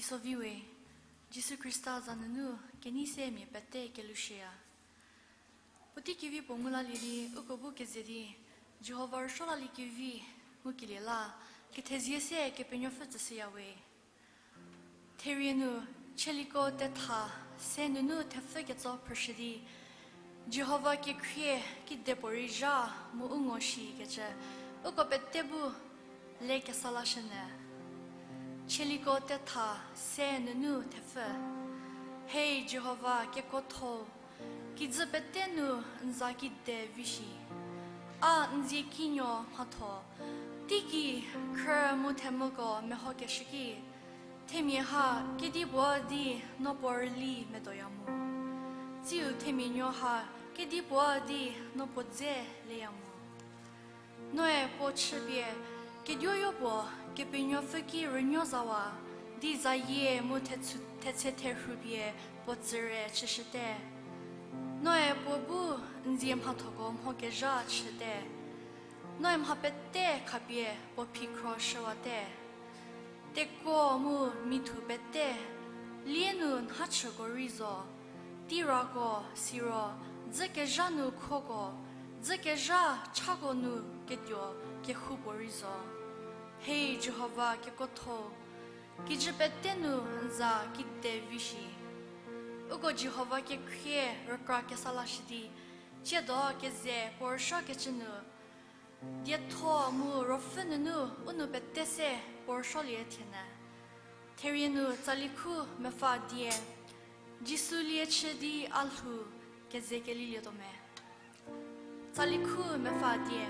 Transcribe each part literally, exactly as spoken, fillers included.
Tsovi we, Jisu Khrista za nunu kenei se mia pete kelushüya. Puotei kevi puo ngu lalie di, uko bu keze di, Jihova rüsuo lalie kevi ngukelie la, kethezie se Kepenuopfü tsüshüya we. Therie nu, chieliko tetha se nunu thepfü ketso phrüshü di, Jihova kekhrie kidepuorei zha mu u ngo shikecü, uko pete bu le kesa lashünyü. Chieliko tetha se nunu thepfü. Hei Jihova kekuotho, kijü pete nu n za kide vi shi. A n dzie kinuo mhatho, teiki khrü mu themvüko mehokeshü ki, themia ha kedipuo di no puo rüli medoya mo. Tsiu themia nuo ha kedipuo di no puo dze leya mo. Noe puo chüpie, keduoyo puo Kepenuopfü ki rünuo zawa, di zayie mu thetshe therhu pie puo tsüre chüshüte. Noe puo bu n dzie mhathoko mhokezha chüte. Noe mha pete khapie puo phikhro shüwate. Tekuo mu mithu pete, lie nu nhachüko rei zo, teirako siro, dzükezha nu khoko, dzükezha chako nu ketuo kehoupuorei zo. Hei Jihova kekuotho, kijü pete nu n za kide vi shi. Uko Jihova kekhrie rükra kesa lashü di, tsiedo keze puo rüsuokecü nu, dietho mu ruopfü nunu u nou pete se puo rüsuolie thienyü. Therie nu tsali khu mepfü die, Jisu lie chü di a lhou keze kelilietuo me. Tsali khu mepfü die.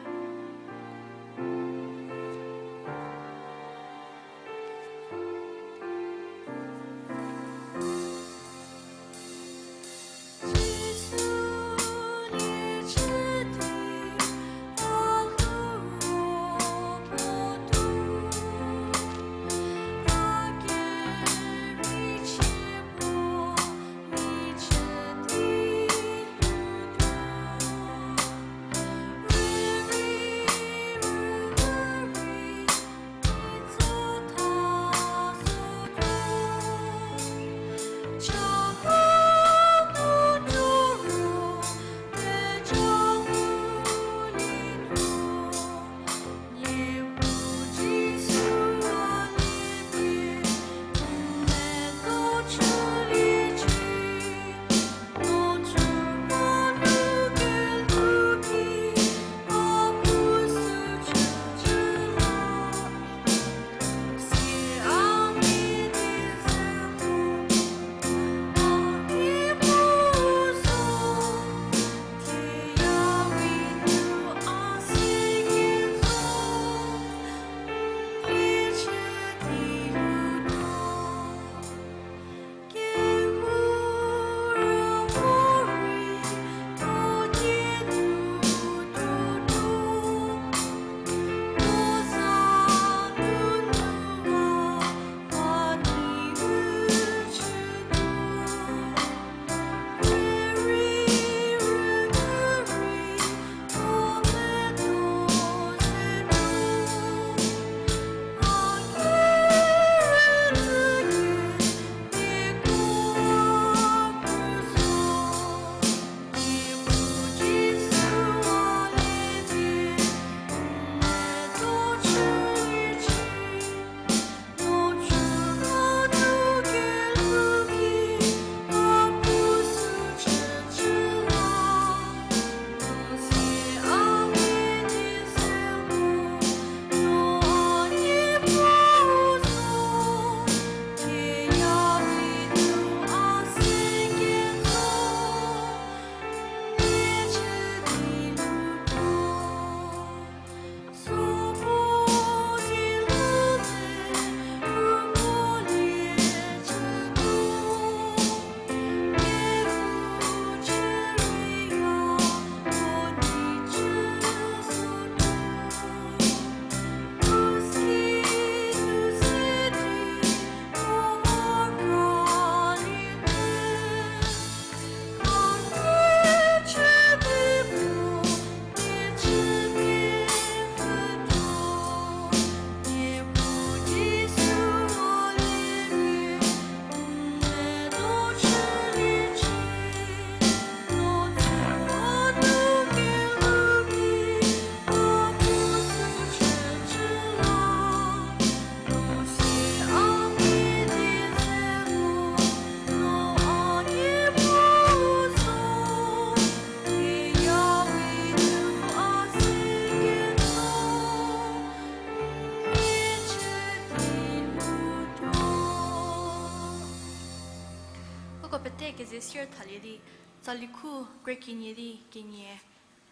Sier thalie di, tsali khu kre kenie di kenie,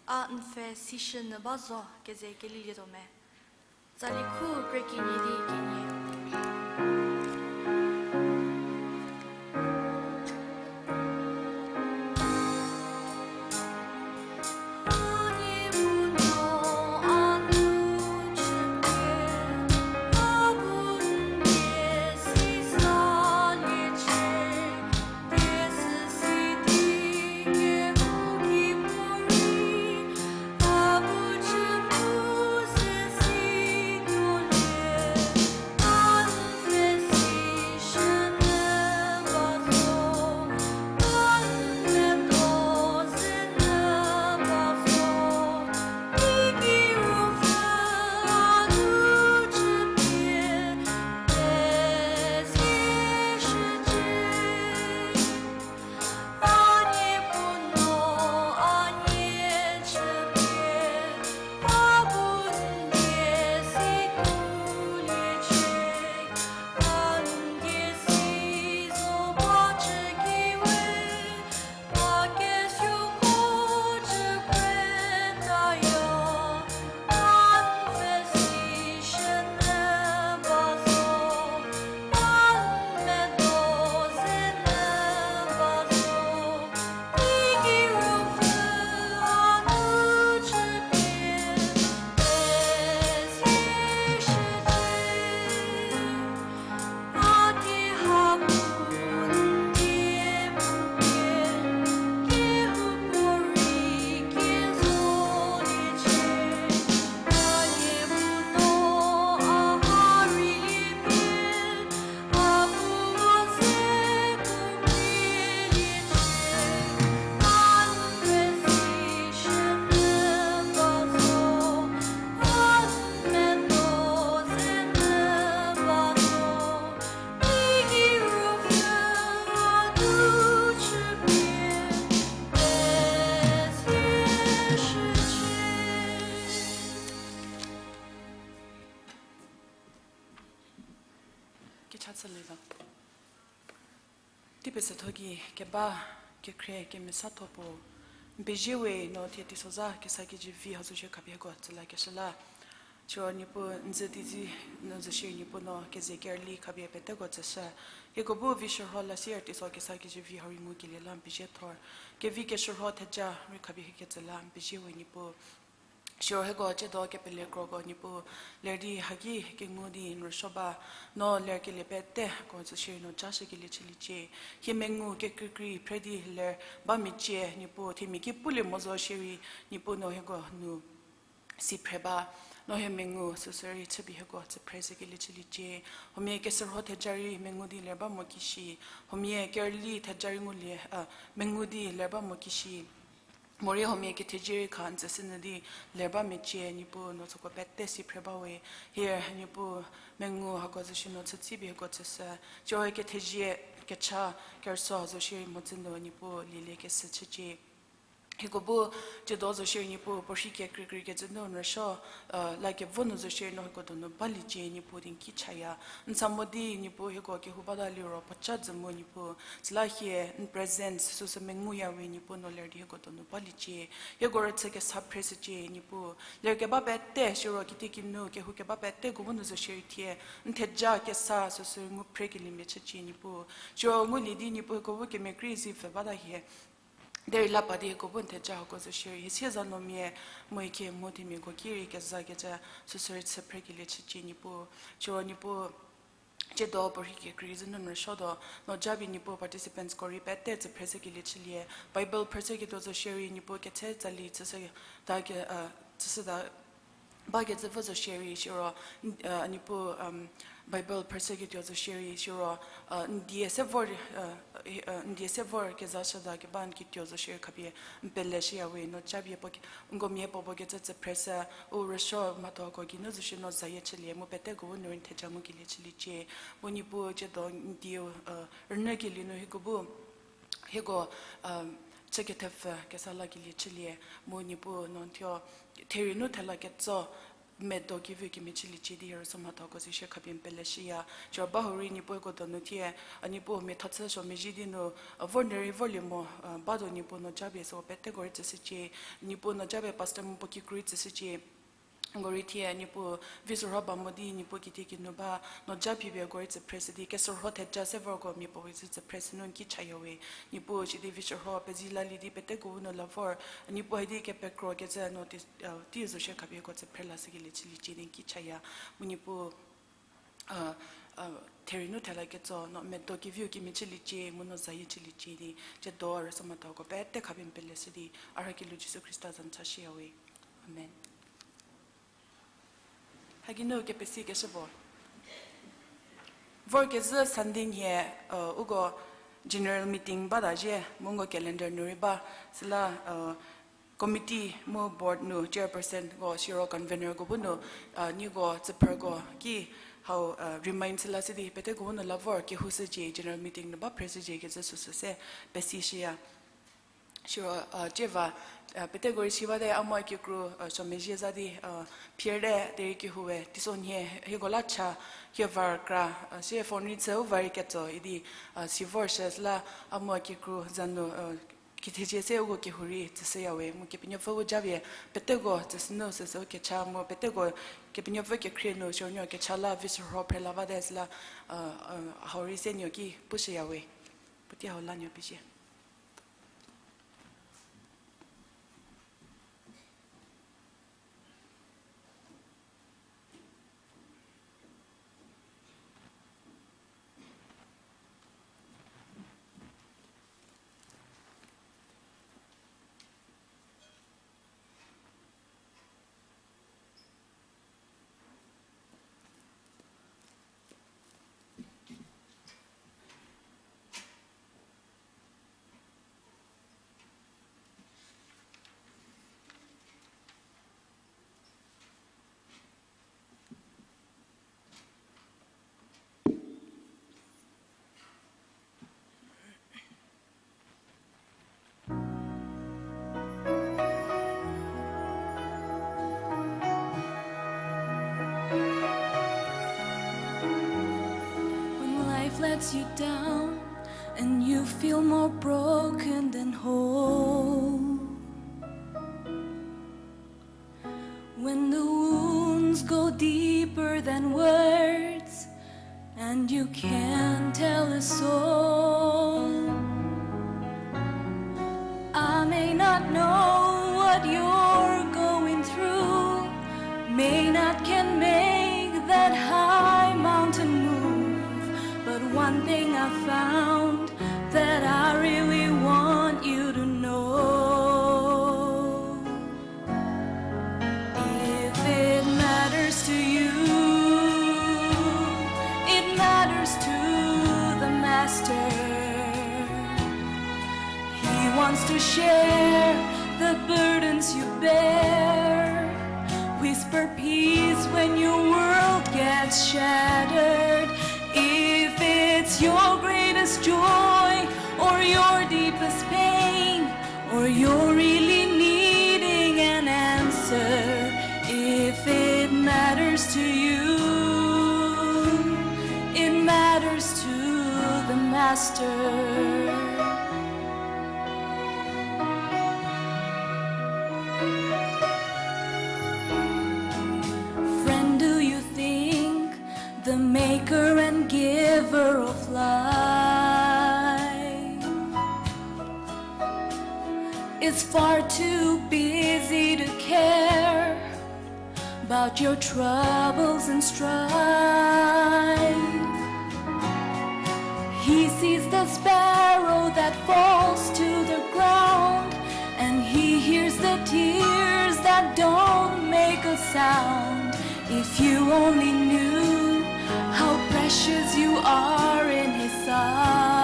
a n pfhe sishü nyü ba zo keze kelilietuo me. Tsali khu kre kenie di kenie. Kecha chülie zo. Teipesetho gei keba, kekhrie, kemesatho puo, n pezie we no thie teisozha kesa kezivi hau zo shie khapie hieko tsü lakeshü la. Siro Niepuu n zü teizi nu zo shie Niepuu no keze kerüli khapie peteko tsüshü. Hieko bu vi shürho la sier teiso kesa kezivi hau rei ngukelie la n pezie thor. Kevi keshürho theja rei khapie hieketsü la n pezie we Niepuu. Siro hieko tsiedo kepele kroko Niepuu, ler di haki kengu di n rüsuo ba, no lerkelie peteko zo shierei no jashükelie chüliecie. Hie mengu kekreikrei phre di ler ba mecie Niepuu, themia ki pulie mo zo shierei Niepuu no hieko nu si phre ba, no hie mengu süsü rei chüpie hieko tsü phre shükelie chüliecie. Huomia keshürho theja rei mengu di ler ba mo kishi, huomia kerüli theja rei ngulie, a, mengu di ler ba mo kishi. Morei huomia kethezie rei kha n tsüshünyü di ler ba mecie Niepuu no süko pete si phre ba we. Hie Niepuu mengu hako zo shie no chütsipie hieko tsüshü. Siro kethezie, kecha, kerüsuo zo shierei mhodzü nu Niepuu lieliekeshü chücie. Hieko bu tsiedo zo shierei Niepuu puorhi kekreikrei kecü nu n rüsuo, e, lakevo nu zo shierei no hieko donu baliecie Niepuu di n ki chaya. N sa mo di Niepuu hieko kehou bata liro puoca jü mu Niepuu. Süla hie n presence süsü menguya we Niepuu no ler di hieko donu baliecie. Hieko rüchü kesa phreshücie Niepuu. Ler keba pete siro kitiekinu kehou keba peteko bu nu zo shierei thie n theja kesa süsü ngu phrekeliemia chücie Niepuu. Siro ngulie di Niepuu hieko bu kemekrei zi pfü bata hie. Derei la pa di hieko bu n theja hako zo shierei hie sie za no mia, mu hie kemu themiako ki rei kezakecü süsü rei chü phrekelie chücie Niepuu. Siro Niepuu, tsiedo puorhi kekreikrei zü nu n rüsuo tuo, no japie Niepuu participantsko rei pete tsü phreshükelie chülie. Bible phreshüketuo zo shierei Niepuu ketse tsali chüshü ta ke, e, chüshü ta bakecü pfü zo shierei siro, n-, e, Niepuu, Bible phreshüketuo zo shierei siro, e, n die se vor, e, n die se vor kezashü ta keba n kituo zo shierei khapie n pele shüya we no japie puo ke-, nko mia puo puo kecü tsü phreshü, u rüsuo mhathoko geinu zo shie no zayie chülie mu peteko bu nu rei n theja ngukelie chüliecie. Mu Niepuu tsiedo n dieu, e, rünyükelie nu hieko bu hieko, e, chü kethepfü kesa lakelie chülie, mu Niepuu no n thuo therie nu thela ketso, Medo keviu kemhie chüliecie di rüso mhathoko zishie khapie n pele shüya. Siro ba hurei Niepuu ko donu thie, a Niepuu mia thachü suo mezhie di nu, a vor nu rei vorlie mo, a ba do Niepuu no japie süko peteko rei tsüshücie, Niepuu no japie pastor mu puo kikru rei tsüshücie. Ko rei thie Niepuu vi sorho ba mo di Niepuu kitiekinu ba no ja phipie ko rei tsü phreshü di kesorho theja se vorko mia puo rei tsü phreshü nu n ki chaya we. Niepuu sidi vi sorho pezi lalie di peteko bu nu la vor, Niepuu hadi kepekro kecü no ti, a, tei zo shie khapie ko tsü phrelashükelie chüliecie di n ki chaya. Mu Niepuu, a, a, therei nu thela ketso no medo keviu kemhie chüliecie mu no zayie chüliecie di, tsiedo rüso mhathoko pete khapie n pele shü di, a rhakelieu Jisu Khrista za nu cha shüya we. Amen. Hagei nu kepesi keshü puo. Vorkezhü Sunday nhie, a, uko general meeting bata zhie, mu uko calendar nu rei ba, süla, a, committee mu board nu chairperson ko siro convener ko bu nu, a, nieko tsüphrüko ki hau, a, remind süla sidi peteko bu nu la vor kehoushücie general meeting nu ba phreshücie kecü süsü se pesi shüya. Siro, a, cieva, a, peteko rei si bate a mo kikru, a, suo mezhie za di, a, phierte derei kehou we, teiso nhie, hieko la cha, hie var kra, a, sie phone rei chü u va rei ketso idi, a, si vor shü süla a mo kikru za nu, a, kithecie se uko kehou rei tsüshüya we, mu Kepenuopfü u japie, peteko tsüshünu süsü u kecha mu peteko Kepenuopfü kekhrie nu siro nuo kecha la vi sorho phrela bate süla, a, a, hau rei se nuo ki pushüya we. Puotei hau la nuo pie shie. When life lets you down and you feel more broken than whole, when the wounds go deeper than words, and you can't tell a soul. I may not know what you're going through, may not can make that high mountain move, but one thing I found that I really want you to know. If it matters to you, it matters to the Master. He wants to share the burdens you bear. Whisper peace when your world gets shattered. If it's your greatest joy or your deepest pain, or you're really needing an answer, if it matters to you, it matters to the Master. Friend, do you think the maker and giver of life is far too busy to care about your troubles and strife? He sees the sparrow that falls to the ground, and he hears the tears that don't make a sound. If you only knew how precious you are in his sight.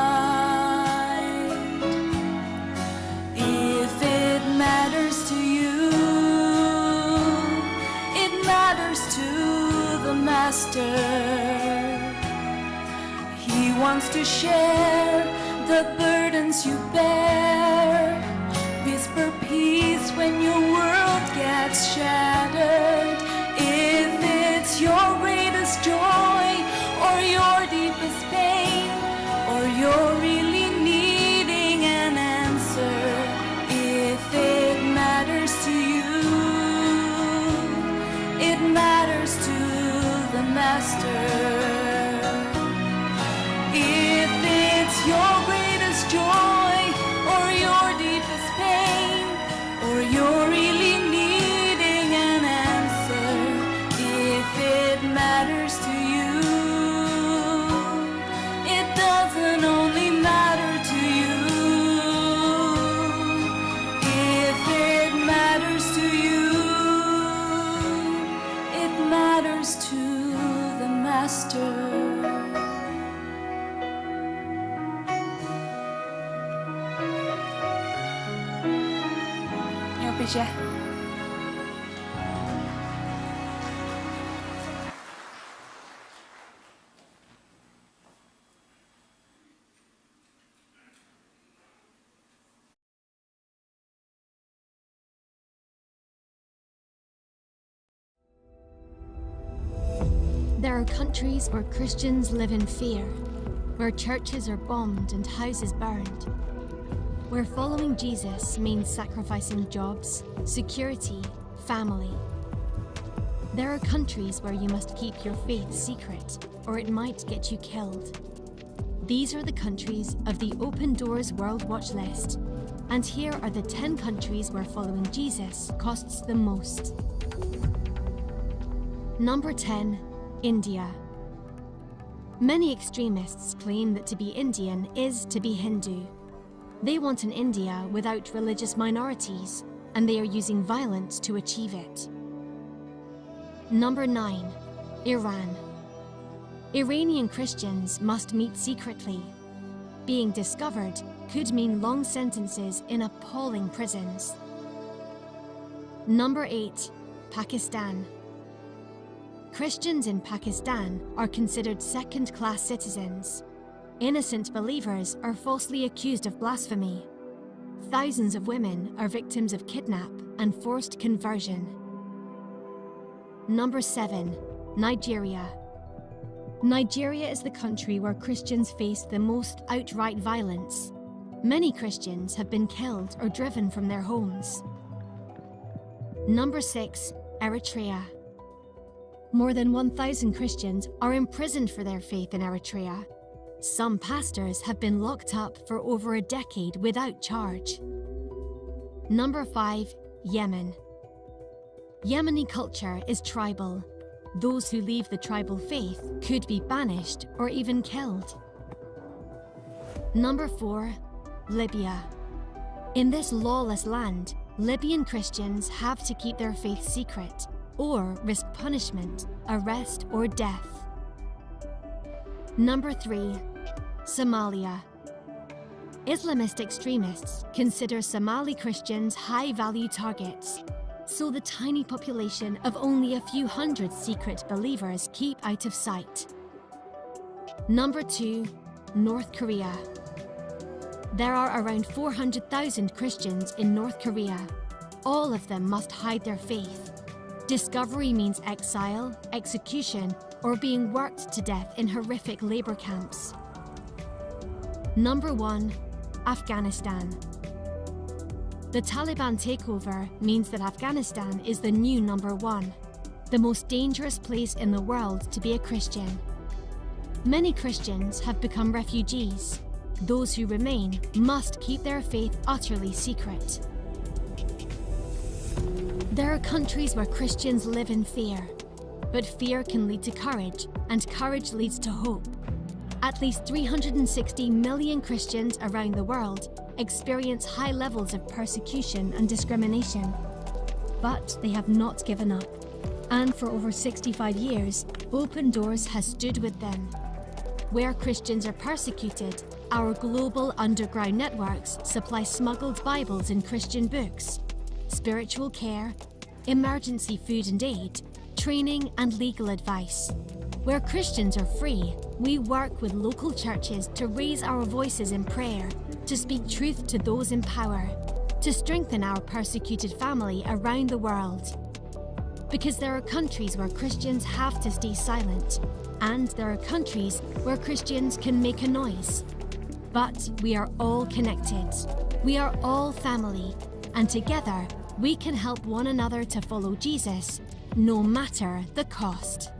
If it matters to you, it matters to the Master. He wants to share the burdens you bear. Whisper peace when your world gets shattered. This pain, or you're really needing an answer. If it matters to you, it matters to the Master. If it's your greatest joy or your deepest pain, or you're really needing an answer, if it matters to you, it doesn't only matter to you. If it matters to you, it matters to the Master. There are countries where Christians live in fear, where churches are bombed and houses burned, where following Jesus means sacrificing jobs, security, family. There are countries where you must keep your faith secret, or it might get you killed. These are the countries of the Open Doors World Watch List. And here are the ten countries where following Jesus costs the most. Number ten, India. Many extremists claim that to be Indian is to be Hindu. They want an India without religious minorities, and they are using violence to achieve it. Number nine, Iran. Iranian Christians must meet secretly. Being discovered could mean long sentences in appalling prisons. Number eight, Pakistan. Christians in Pakistan are considered second-class citizens. Innocent believers are falsely accused of blasphemy. Thousands of women are victims of kidnap and forced conversion. Number seven, Nigeria. Nigeria is the country where Christians face the most outright violence. Many Christians have been killed or driven from their homes. Number six, Eritrea. More than one thousand Christians are imprisoned for their faith in Eritrea. Some pastors have been locked up for over a decade without charge. Number five, Yemen. Yemeni culture is tribal. Those who leave the tribal faith could be banished or even killed. Number four, Libya. In this lawless land, Libyan Christians have to keep their faith secret or risk punishment, arrest, or death. Number three, Somalia. Islamist extremists consider Somali Christians high-value targets, so the tiny population of only a few hundred secret believers keep out of sight. Number two, North Korea. There are around four hundred thousand Christians in North Korea. All of them must hide their faith. Discovery means exile, execution, or being worked to death in horrific labor camps. Number one, Afghanistan. The Taliban takeover means that Afghanistan is the new number one, the most dangerous place in the world to be a Christian. Many Christians have become refugees. Those who remain must keep their faith utterly secret. There are countries where Christians live in fear, but fear can lead to courage, and courage leads to hope. At least three hundred sixty million Christians around the world experience high levels of persecution and discrimination. But they have not given up. And for over sixty-five years, Open Doors has stood with them. Where Christians are persecuted, our global underground networks supply smuggled Bibles and Christian books, spiritual care, emergency food and aid, training and legal advice. Where Christians are free, we work with local churches to raise our voices in prayer, to speak truth to those in power, to strengthen our persecuted family around the world. Because there are countries where Christians have to stay silent, and there are countries where Christians can make a noise. But we are all connected. We are all family, and together we can help one another to follow Jesus, no matter the cost.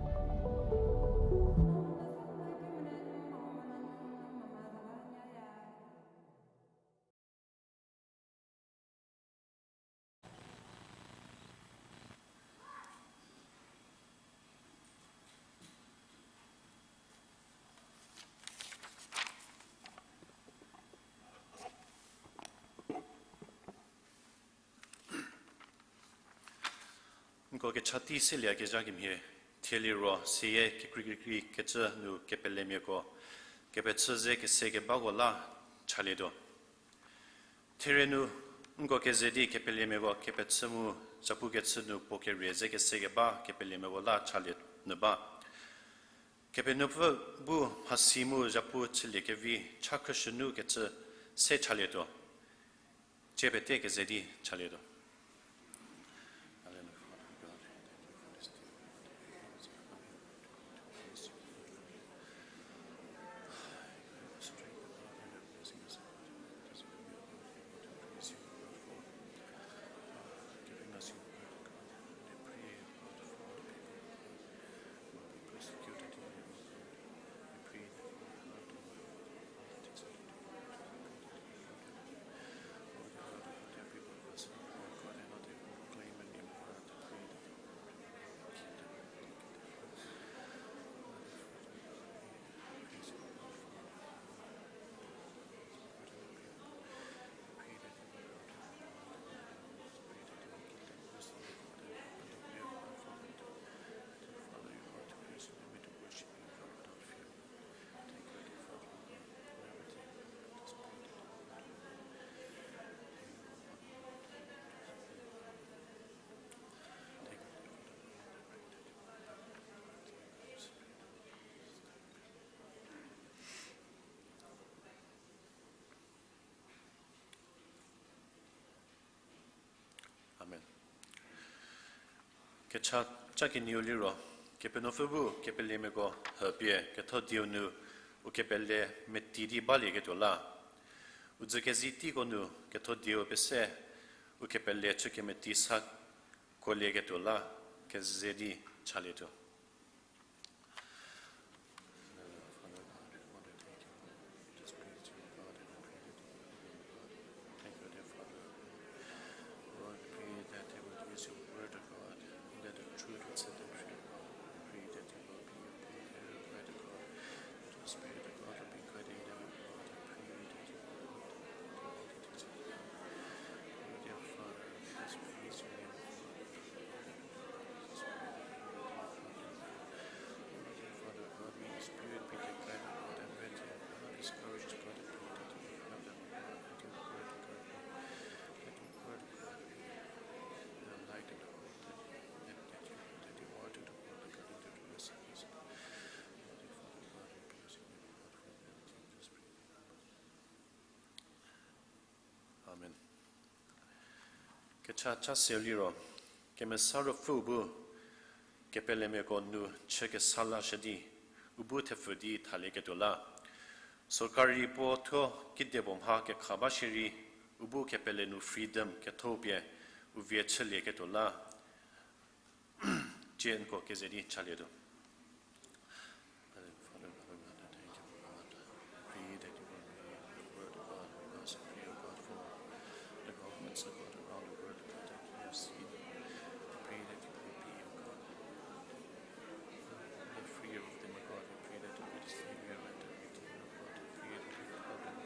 Nko kecha tei selie kezha kemhie, thie liro seyie kekreikekrei kecü nu kepelemiako kepechü ze kese kebako la chalietuo. Therie nu, nko keze di kepelemiako kepechü mu zapu kechü nu puo kerie ze kese keba kepelemiako la chalie nyü ba. Kepenuopfü bu mhasi mu zapu chülie kevi cha khrüshü nu kecü se chalietuo. Cie pete keze di chalietuo. Amen. Kecha ca kenieu liro, Kepenuopfü bu kepelemiako hüpie ketho dieu nu u kepele meti di balieketuo la. U dzü kezi teiko nu ketho dieu pese u kepele chü kemeti sa kuolieketuo la keze di chalietuo. Thank you, dear Father. Lord, we pray that they would use your word, O God, and that the truth would set them free, O God. We pray that you will be your guide, O God. That your Spirit, O God, will be guiding them, O God. I pray that you will lead them into all the things of God. Oh, dear Father, we just praise your name, O God. Father God, may your Spirit be their guide, O God, and when they are discouraged, God, I pray that you will help them, O God, that your word, O God, that your word, O God, be the light and the hope that, that, that you, that you are to the world, O God, and to the rest of us. Father God, we praise your name, O God, for everything. Just pray. Amen. Kecha ca seu liro, Kemesa Ruopfü bu kepelemiako nu chü kesa lashü di, u bu thepfü di thalieketuo la. Sorkari puo thuo kedipuo mha kekha ba shierei, u bu kepele nu freedom ketho pie u vie chülieketuo la. Cie nko keze di chalietuo. Father, Father God, I thank you, God. I pray that you will read your word, God, because I pray, God, for the governments, God, around the world, God, that you have seen. I pray that you will be, God, the freer of them, God. I pray that you will save your land and redeem your God. I pray that you will pardon.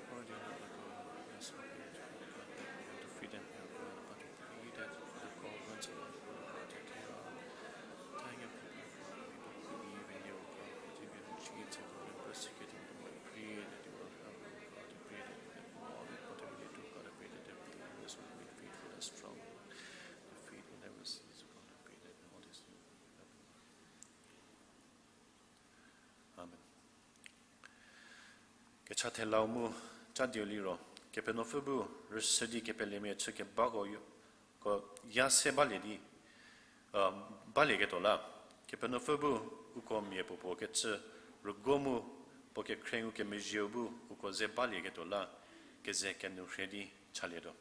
Lord, you know, God, yes, I pray that you will, God, that you will free them here, God, but I pray that for the governments, God, that they are tying up people, God, people who believe in you, God, that you can cheat, God, and persecuting them. I pray that you will help them, God. I pray that you will whatever they do, God, I pray that they will be honest, will be faithful and strong, Lord. Their faith will never cease, God. I pray that all these things will happen. Amen. Kecha thelau mu ca dieu liro, Kepenuopfü bu rüshü di kepelemia chü kebako yo, ko ya se balie di, balieketuo la, Kepenuopfü bu uko mia puo puo kecü rüguo mu puo kekhrie ngukemezhieu bu uko ze balieketuo la, keze kenou rhie di chalietuo.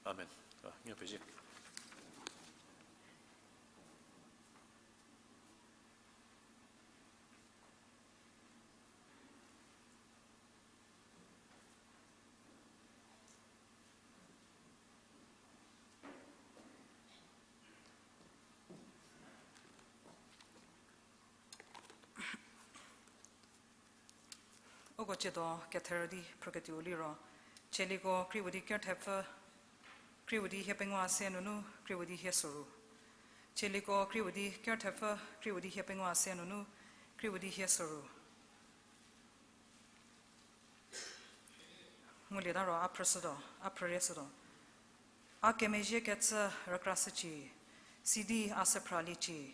Amen. A, ngu pezie. Uko tsiedo ketherü di phrüketuou liro, Tsaliko kripuo di kerthepfü, kripuo di hiepengou se nunu kripuo di hie soru. Tsaliko kripuo di kerthepfü, kripuo di hiepengou se nunu kripuo di hie soru. Ngulieta ro a phrüshütuo, a phrürieshütuo. A kemezhiekecü rükrashücie, sidi a süphraliecie.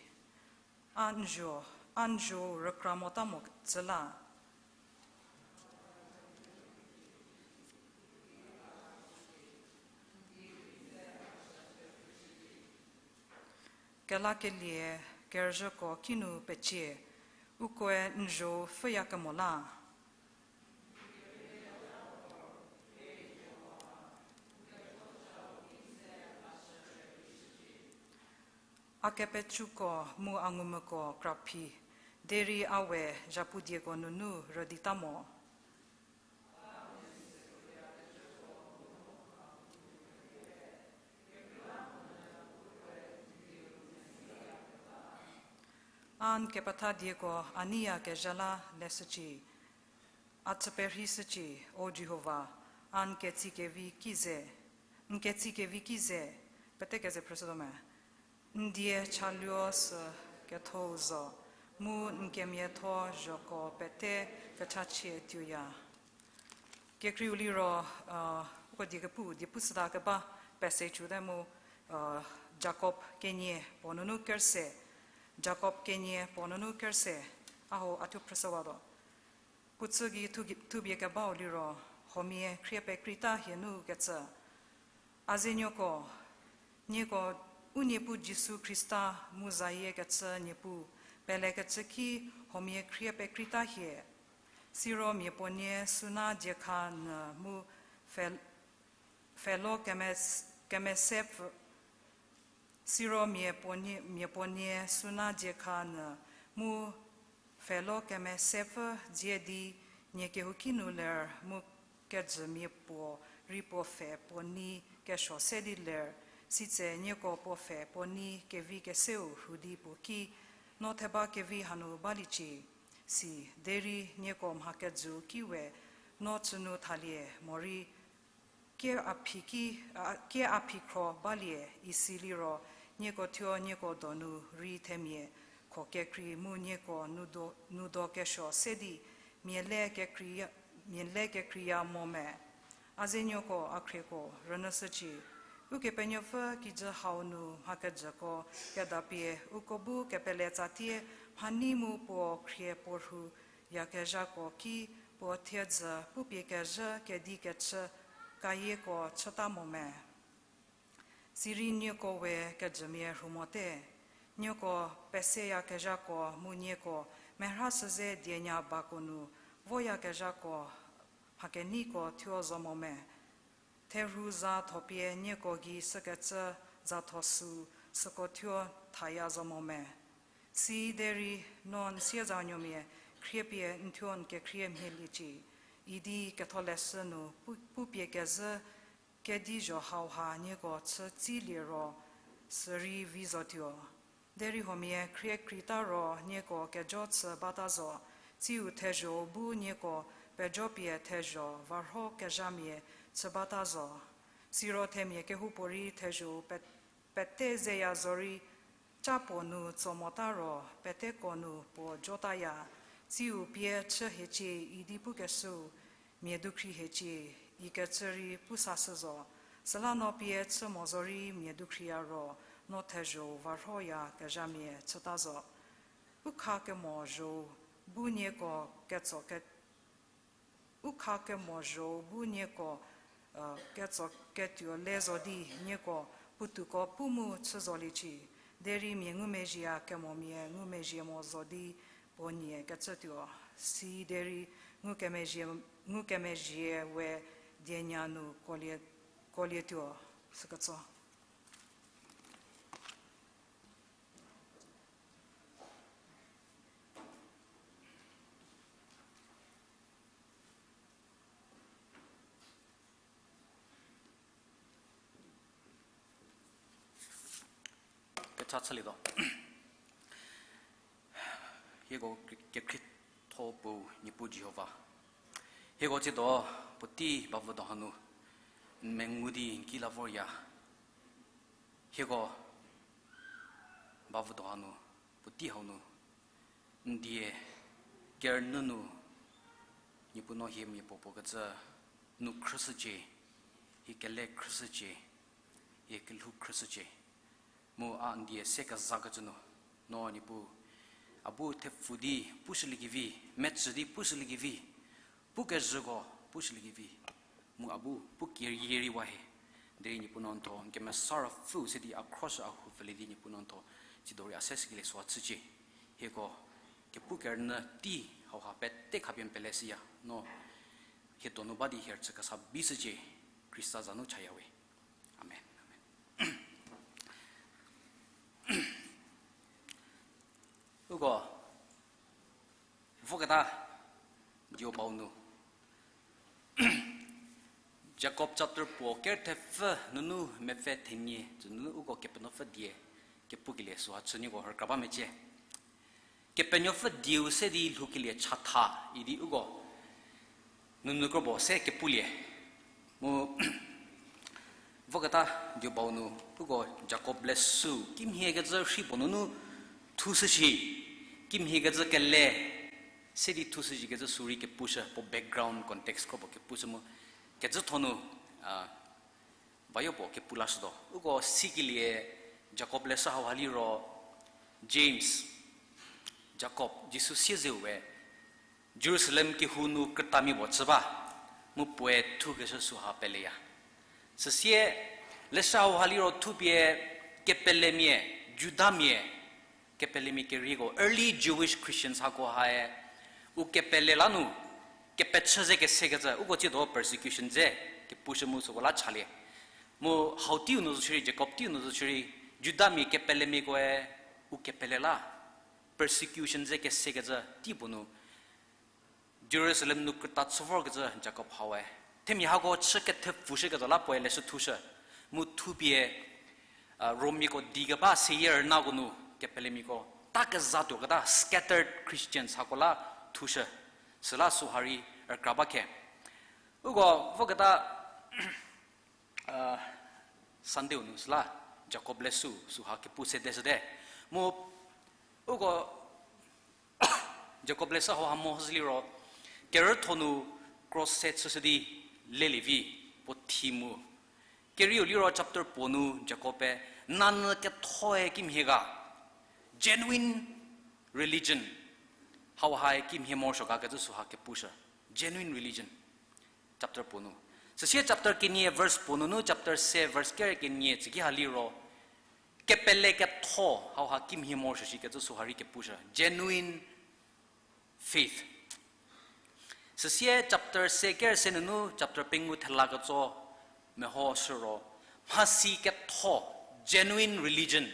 A n zuo, a n zuo rükra mota mo tsü la. Kelakelie kerüzhüko kinu pecie, ukoe n zuo pfhüyakemo la. A kepecüko mu a ngumvüko kraphi, derei a we zhapu dieko nunu rüdita mo. A n kepetha dieko a neiyakezha la leshücie, a chü perheishücie, O Jihova, a n ketsikevi ki ze, n ketsikevi ki ze, pete keze phrüshütuo me. N die chaluo sü kethou zo, mu n kemiatho zhoko pete kechachie tuoya. Kekreiu liro, uko die kepu, die pushüta keba passage-u te mu, Jakob kenie puo nunu kerse, Jakob kenie puo nunu kerse, a hou a thuo phrüshüwatuo. Puo chü gei thu-, thupie kebau liro, huomia khrie pekreita hie nu kecü. A zenuoko, nieko u Niepuu Jisu Khrista mu zayie kecü Niepuu, pelekecü ki huomia khrie pekreita hie. Siro mia puo nie suna diekha nyü mu pfhe-, pfhelo keme-, kemesepfü, siro mia puo nie, mia puo nie suna diekha nyü mu pfhelo kemesepfü dzie di nie kehouki nu ler mu kejümia puo rei puo pfhe puo nei kesuo se di ler, sitse nieko puo pfhe puo nei kevi keseu rhu di puo ki, no theba kevi hanu baliecie, si, derei nieko mha kejüu ki we no chünu thalie morei kie a phi ki, a, kie a phi khro balie, isiliro nieko thuo nieko donu rei themia kho kekrei mu nieko nudo, nudo kesuo se di mia le kekreiya, mia le kekreiya mo me. A zenuoko a khrieko rünyüshücie. Ukepenuopfü kijü hau nu mha kejüko kedapie uko bu kepele tsatie mhanei mu puo khrie puo rhuyakezhako ki puo thiedzü pupie kezhü kedi kechü kayieko chüta mo me. Sirei nieko we kejümia rhu mote, nieko peseyakezhako mu nieko merhashü ze dienya bako nu voyakezhako mhakeneiko thuo zo mo me. Therhu za thopie nieko gei sükecü za tho sü süko thuo thaya zo mo me. Siderei no n siezanuomia khriepie n thuo n kekhrie mhieliecie, idi ketholeshü nu pu-, pupie kezhü kedi zho hauha nieko chü tsilie ro, sürei vi zotuo. Derei huomia khrie kreita ro nieko kejo chü bata zo, tsiu thezho-u bu nieko pejo pie thezho varho kezhamia chü bata zo. Siro themia kehoupuorei thezho-u pe-, pete zeya zorei, ca puo nu tso mota ro, peteko nu puo jotaya, tsiu pie chü hiecie idi pukeshüu, mia dukhri hiecie, ikecü rei pu sashü zo, süla no pie chü mo zorei mia dukhriya ro, no thezho-u varhoya kezhamia chüta zo. U kha kemo zho-u bu nieko ketso ke-, u kha kemo zho-u bu nieko, ketso ketuo le zo di nieko puotuoko pu mu chü zoliecie. Derei mia ngumezhieya kemomia ngumezhie mo zo di puo nie kecütuo. Siderei ngukemezhie, ngukemezhie we dienya nu kuolie, kuolietuo, süketso. Kecha chülietuo. Hieko ke-, kekhrietho puo Niepuu Jihova. Hieko tsiedo puotei bavüdo hanu n mengu di n ki la vorya. Hieko bavüdo hanu puotei hau nu n die kerünyü nu Niepuu no hie mia puo puo kecü nu khrüshücie, hie kele khrüshücie, hie kelhou khrüshücie. Mu a n die se kezakecü nu, no Niepuu, a bu thepfu di pushüliekevi, metsü di pushüliekevi, pukezhüko pushüliekevi, mu a bu pu keyie rei wa hie. Derei Niepuu no n tho n kemesa ruopfüu se di a khrüshü a hu pfülie di Niepuu no n tho, tsido rei a se sükelie süha chücie. Hieko kepu kerünyü tei hauha pete khapie n pele shüya, no hie donu ba di hie rüchü kesa bishücie, Khrista za nu chaya we. Amen. Amen. Uko voketa dieu bau nu Jakob chapter puo ker thepfü nunu mepfü thenie tsü nunu uko Kepenuopfü die kepukelie süha chünuoko rükra ba mecie. Kepenuopfü dieu se di lhoukelie chatha idi uko nunu krobo se kepulie. Mu voketa dieu bau nu uko Jakob leshü kimhie kecü rhi puo nunu thushü shi, kimhie kecü kele se di thushü shi kecü sürei kepushü, puo background context krobo kepushü mu kecütho nu, a, bayo puo kepu lashütuo. Uko sikelie Jakob leshü hauha liro James, Jakob, Jisu siezeu we Jerusalem kehou nu krütamia puo chü ba, mu puoe thukeshü süha peleya. Süsie leshü hauha liro thupie kepelemia, Judamia, kepelemia kerieko, early Jewish Christians hako hae, u kepele la nu, kepechü ze kesekecü, uko tsiedo persecution ze kepushü mu süko la chalie. Mu hau teiu nu zo shierei, Jakob teiu nu zo shierei, Judamia kepelemiakoe, u kepele la, persecution ze kesekecü tei puo nu, Jerusalem nu krüta chü vorkecü Jakob haue. Themia hako chü kethepfushü ketuo la puoe leshü thushü. Mu thupie, a, Romiako di keba seyie rünako nu kepelemiako ta kezatuo keta scattered Christians hako la thushü. Süla süha rei rükra ba khe. Uko voketa, a, Sunday-u nu süla Jakob leshü süha kepu sedeshüte. Mu uko Jakob leshü hauha mehoshü liro, kerütho nu cross se chüshü di lelie vi puo thie mu. Kerieu liro chapter puo nu Jakob-e, nanyü kethoe kimhie ga, genuine religion, hauhae kimhie morosuo ga kecü süha kepushü. Genuine religion. Chapter puo nu. Süsie chapter kenie verse puo nunu chapter se verse ker kenie tsüki ha liro, kepele ketho hauha kimhie morosuo shi kecü süha rei kepushü. Genuine faith. Süsie chapter se ker se nunu chapter pengou thela ketso mehoshü ro, mhasi ketho, genuine religion,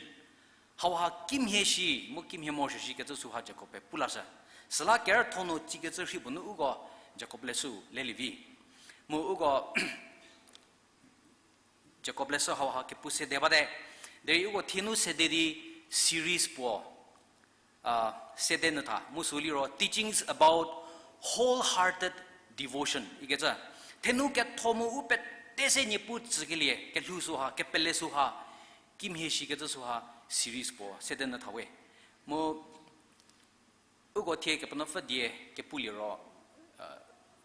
hauha kimhie shi mu kimhie morosuo shi kecü süha Jakob-e pu lashü. Süla kerütho nu tsikecü rhi puo nu uko Jakob leshü lelie vi. Mu uko Jakob leshü hauha kepu sede bate. Derei uko thie nu sede di series puo, a, sede nyü tha, mu sü liro Teachings About Wholehearted Devotion ikecü. Thenu ketho mu u pete se Niepuu tsükelie kelhou süha, kepele süha, kimhie shikecü süha series puo sede nyü thawe. Mu uko thie Kepenuopfü die kepulie ro, a,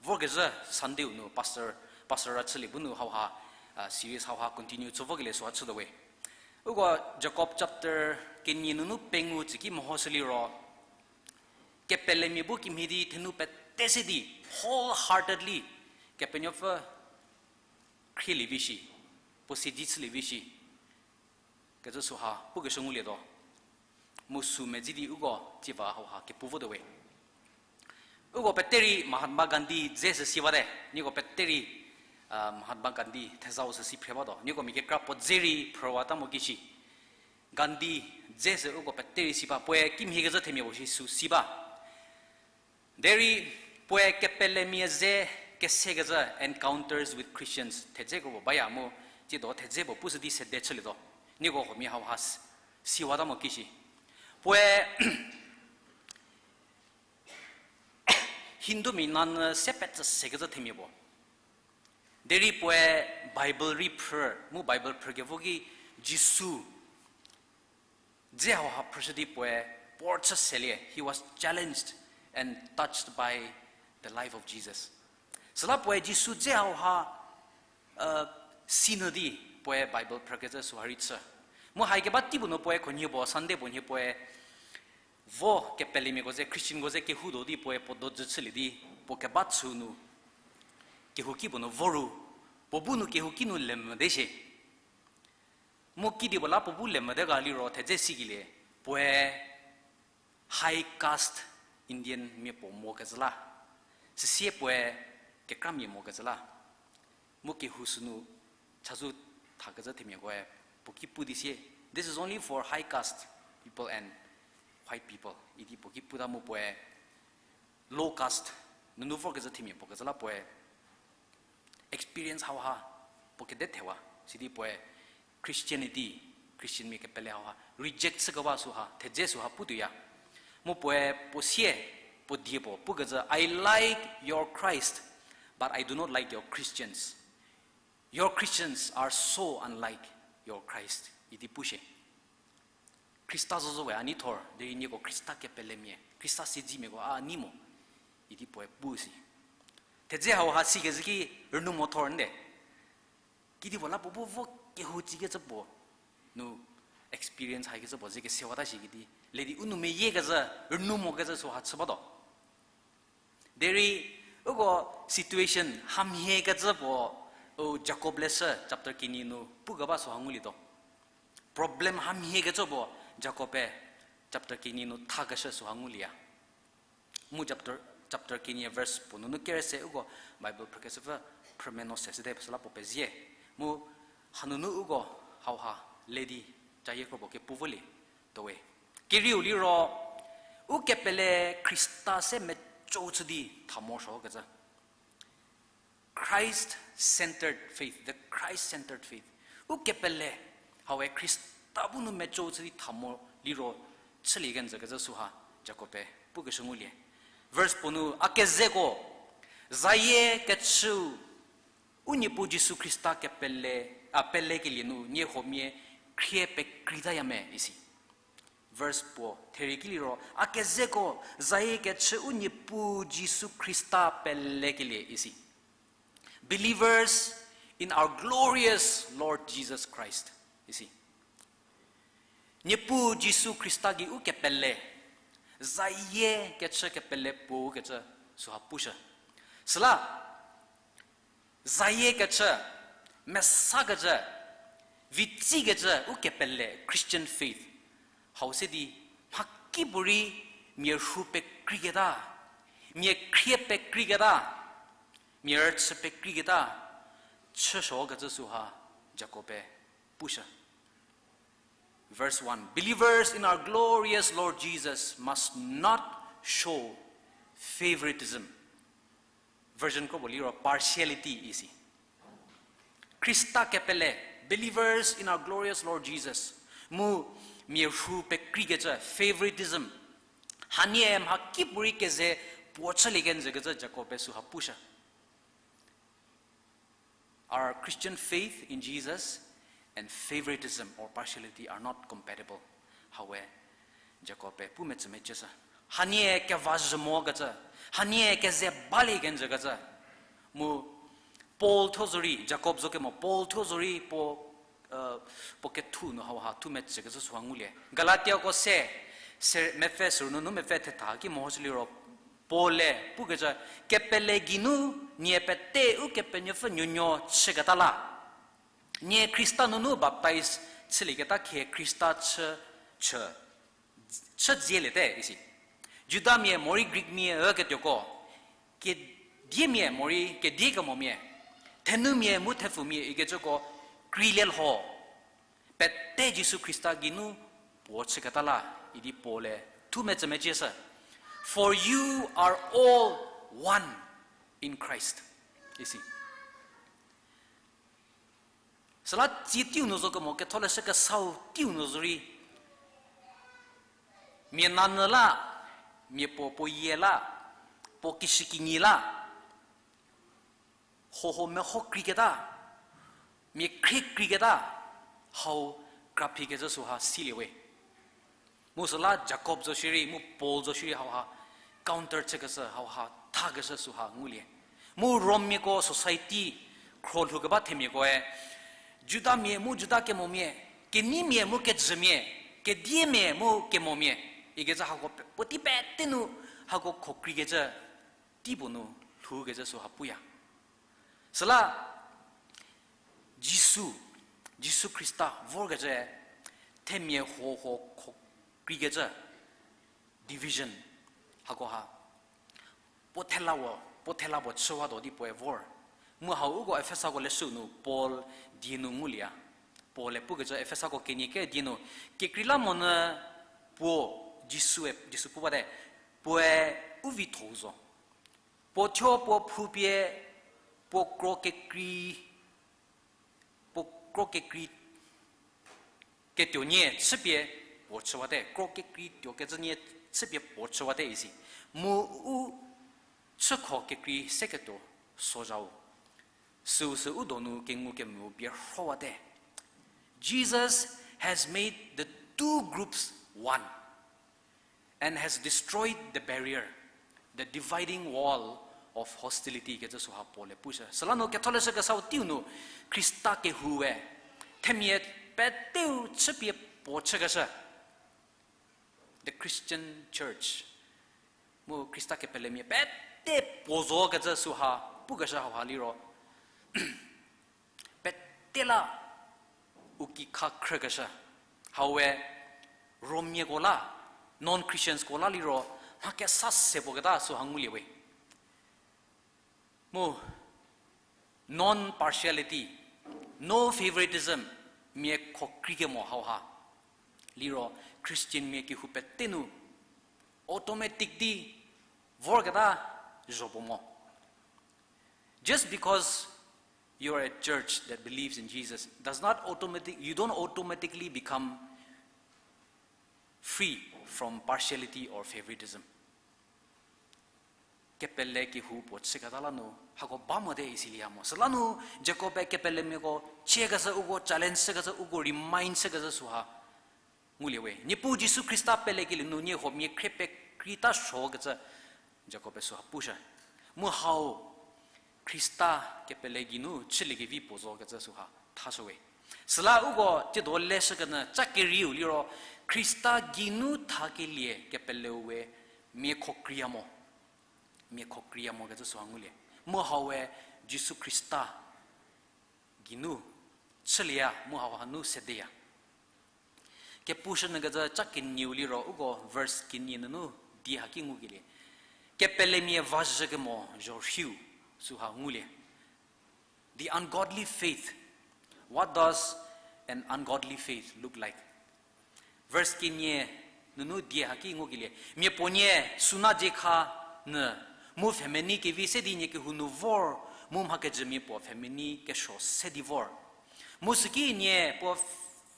vorkezhü Sunday-u nu pastor, pastor a chülie bu nu hauha, a, series hauha continue chü vokelie süha chütuo we. Uko Jakob chapter kenie nunu pengou tsüki mehoshü liro, kepelemia bu kimhie di thenu pete se di wholeheartedly Kepenuopfü khrielie vi shi, puo siedze chülie vi shi kecü süha pukeshü ngulietuo. Mu sü medzi di uko tsiva hauha kepu votuo we. Uko pete rei Mahatma Gandhi dze sü si bate, nieko pete rei, a, Mahatma Gandhi thezau sü si phre batuo. Nieko mia kekra puo dze rei phrüwata mo kishi. Gandhi dze sü uko pete rei si ba, puoe kimhie kezhü themia puo shi sü si ba. Derei puoe kepelemia ze kesekecü Encounters with Christians thedze kro puo baya mu, tsiedo thedze puo pushü di sede chülietuo. Nieko huomia hauha s-, siwata mo kishi. Puoe Hindumia nanyü se petsü sekecü themia puo. Derei puoe Bible rei phrü, mu Bible phrükevo ki Jisu dze hauha phrüshü di puoe puo chü selie, he was challenged and touched by the life of Jesus. Süla puoe Jisu dze hauha, e, sinyü di puoe Bible phrükecü süha rei chü. Mu haikeba teipuo nu puoe khunhie puo, Sunday puo nhie puoe vo kepelemiako ze, Christianko ze kehoutuo di puoe puo dojü chülie di, puo keba chü nu, kehouki puo nu vo ru, puo bu nu kehouki nu lemvü de shie. Mu kedipuo la puo bu lemvü de ga liro thedze sikelie, puoe high caste Indian mia puo mokecü la, süsie puoe kekramia mokecü la. Mu kehou sünu chazou thakecü themiakoe puo ki pu di sie, this is only for high caste people and white people idi puo ki puta mu puoe low caste nunu vorkezhü themia puo kecü la puoe experience hauha puo kede thewa, sidi puoe Christianity, Christian mia kepele hauha reject chükewa süha, thedze süha putuoya. Mu puoe puo sie, puo die puo pukecü, I like your Christ, but I do not like your Christians. Your Christians are so unlike your Christ idi pushie. Khrista zo zo we a nei thor, derei nieko Khrista kepelemia, Khrista siedzemiako a nei mo idi puoe pu si. Thedze hauha sikezhü ki rünou mo thor nde. Kedipuo la puo bu vo kehou tsikecü puo nu experience haikecü puo ze kesewata shikidi, le di u nou meyiekezhü, rünou mokecü süha chü batuo. Derei uko situation hamhiekecü puo, u Jakob leshü chapter kenie nu pukeba süha ngulietuo. Problem hamhiekecü puo Jakob-e chapter kenie nu thakeshü süha ngulieya. Mu chapter, chapter kenie verse puo nunu kerese uko Bible phrükeshüpfü phrümenuo se süde süla puo pezie. Mu hanunu uko hauha le di cayie kro puo kepu volie tuowe. Kerieu liro, u kepele Khrista se meco chü di tha morosuokecü. Christ-centered faith, the Christ-centered faith. U kepele, haue Khrista bu nu meco chü di tha mo liro chülie kenjü kecü süha Jakob-e pukeshü ngulie. Verse puo nu, a kezeko, zayie kechüu, u Niepuu Jisu Khrista kepele, a, pelekelie nu nie huomia khrie pekreitaya me isi. Verse puo, therie ki liro, a kezeko, zayie kechü u Niepuu Jisu Khrista pelekelie isi. Believers in our glorious Lord Jesus Christ isi. Niepuu Jisu Khrista gei u kepele, zayie kechü kepele puo kecü süha pushü. Süla, zayie kechü, mesakecü, vitsikecü u kepele Christian faith hau se di, mhakipuorei mia rhu pekreiketa, mia khrie pekreiketa, mia rüchü pekreiketa chüsuokecü süha Jakob-e pushü. Verse one, believers in our glorious Lord Jesus must not show favoritism. Version kro puo liro partiality isi. Khrista kepele, believers in our glorious Lord Jesus, Mu mia rhu pekreikecü, favoritism. Hanie mha kipuorei keze puo chülie kenjükecü Jakob-e süha pushü. Our Christian faith in Jesus and favoritism or partiality are not compatible. Hau we Jakob-e pu metsümecüshü. Hanie kevazhü mokecü, hanie keze balie kenjükecü. Mu Paul thuo zorei, Jakob zo kemo Paul thuo zorei puo, puo kethu nu hauha thu metsükecü süha ngulie. Galatiako se, se mepfü sürü nunu mepfü thetha ki mehoshü liro, Paul-e pukecü, kepele geinu nie pete Ukepenuopfü nuonuo chüketa la. Nie Khrista nunu baptize chülieketa khie Khrista chü, chü, chü dzieliete isi. Judamia morei Greekmia üketuoko, kediemia morei kedie kemomia, thenumia mu thepfumia ikecüko kreilie lho. Pete Jisu Khrista geinu puo chüketa la, idi Paul-e thu metsümecieshü. For you are all one in Christ, isi. Süla tsie teiu nu zo kemo Ketholeshü Kesau teiu nu zorei, mia nanyü la, mia puo puo yie la, puo kishükinyi la, hoho meho kreiketa, mia khrie kreiketa, hau kraphikecü süha silie we. Mu süla Jakob zo shierei, mu Paul zo shierei hauha counter chükeshü, hauha thakeshü süha ngulie. Mu Rommiako society khro lhoukeba themiakoe, Judamia mu Juda kemomia, keneimia mu kejümia, kediemia mu kemomia, ikecü hako pe-, puotei pete nu hako khokreikecü teipuo nu lhoukecü süha puya. Süla Jisu, Jisu Khrista vorkecü, themia hoho khokreikecü, division, hakoha puo thela puo, puo thela puo chüwatuo di puoe vor. Mu hau uko Efesako leshü nu Paul die nu ngulieya. Paul-e pukecü Efesako kenie ker die nu, kekreilamonyü puo, Jisue, Jisu pu bate, puoe u vitho-u zo. Puo thuo puo phupie, puo kro kekrei, puo kro kekrei ketuo nie chüpie puo chüwate, kro kekrei tuokecü nie chüpie puo chüwate isi. Mu u chükho kekrei seketuo sozhau. Süu sü u donu kengu kemvü pie rhowate. Jesus has made the two groups one and has destroyed the barrier, the dividing wall of hostility kecü süha Paul-e pushü. Süla nu Ketholeshü Kesau teiu nu Khrista kehoue themia peteu chüpie puo chükeshü. The Christian church. Mu Khrista kepelemia pete puo zokecü süha pukeshü hauha liro, pete la u kikha khrükeshü. Haue Rommiako la, non-Christiansko la liro, mha kesa se puo keta süha ngulie we. Mu non-partiality, no favoritism, mia khokreikemo hauha liro, Christianmia kehou pete nu automatic di vorketa zho puo mo. Just because you are a church that believes in Jesus does not automatic, you don't automatically become free from partiality or favoritism. Kepele kehou puo chüketa la nu hako ba mote isilieya mo. Süla nu Jakob-e kepelemiako chiekeshü, uko challenge chükeshü, uko remind chükeshü süha ngulie we. Niepuu Jisu Khrista pelekelie nu nie huomia khrie pekreita suokecü Jakob-e süha pushü. Mu hau Khrista kepele geinu chüliekevi puo zokecü süha thashü we. Süla uko tsiedo leshükenyü cha kerieu liro, Khrista geinu thakelie kepeleu we mia khokreiya mo. Mia khokreiya mokecü süha ngulie. Mu haue Jisu Khrista geinu chülieya, mu hau hanu sedeya. Kepushünyükecü cha kenieu liro uko verse kenie nunu die haki ngukelie, kepelemia vazhükemo zhorhiu süha ngulie. The ungodly faith. What does an ungodly faith look like? Verse kenie nunu die haki ngukelie, mia puonie suna dziekha nyü, mu pfhemenei kevi se di nie kehou nu vor, mu mha kejümia puo pfhemenei kesuo se di vor. Mu süki nie puo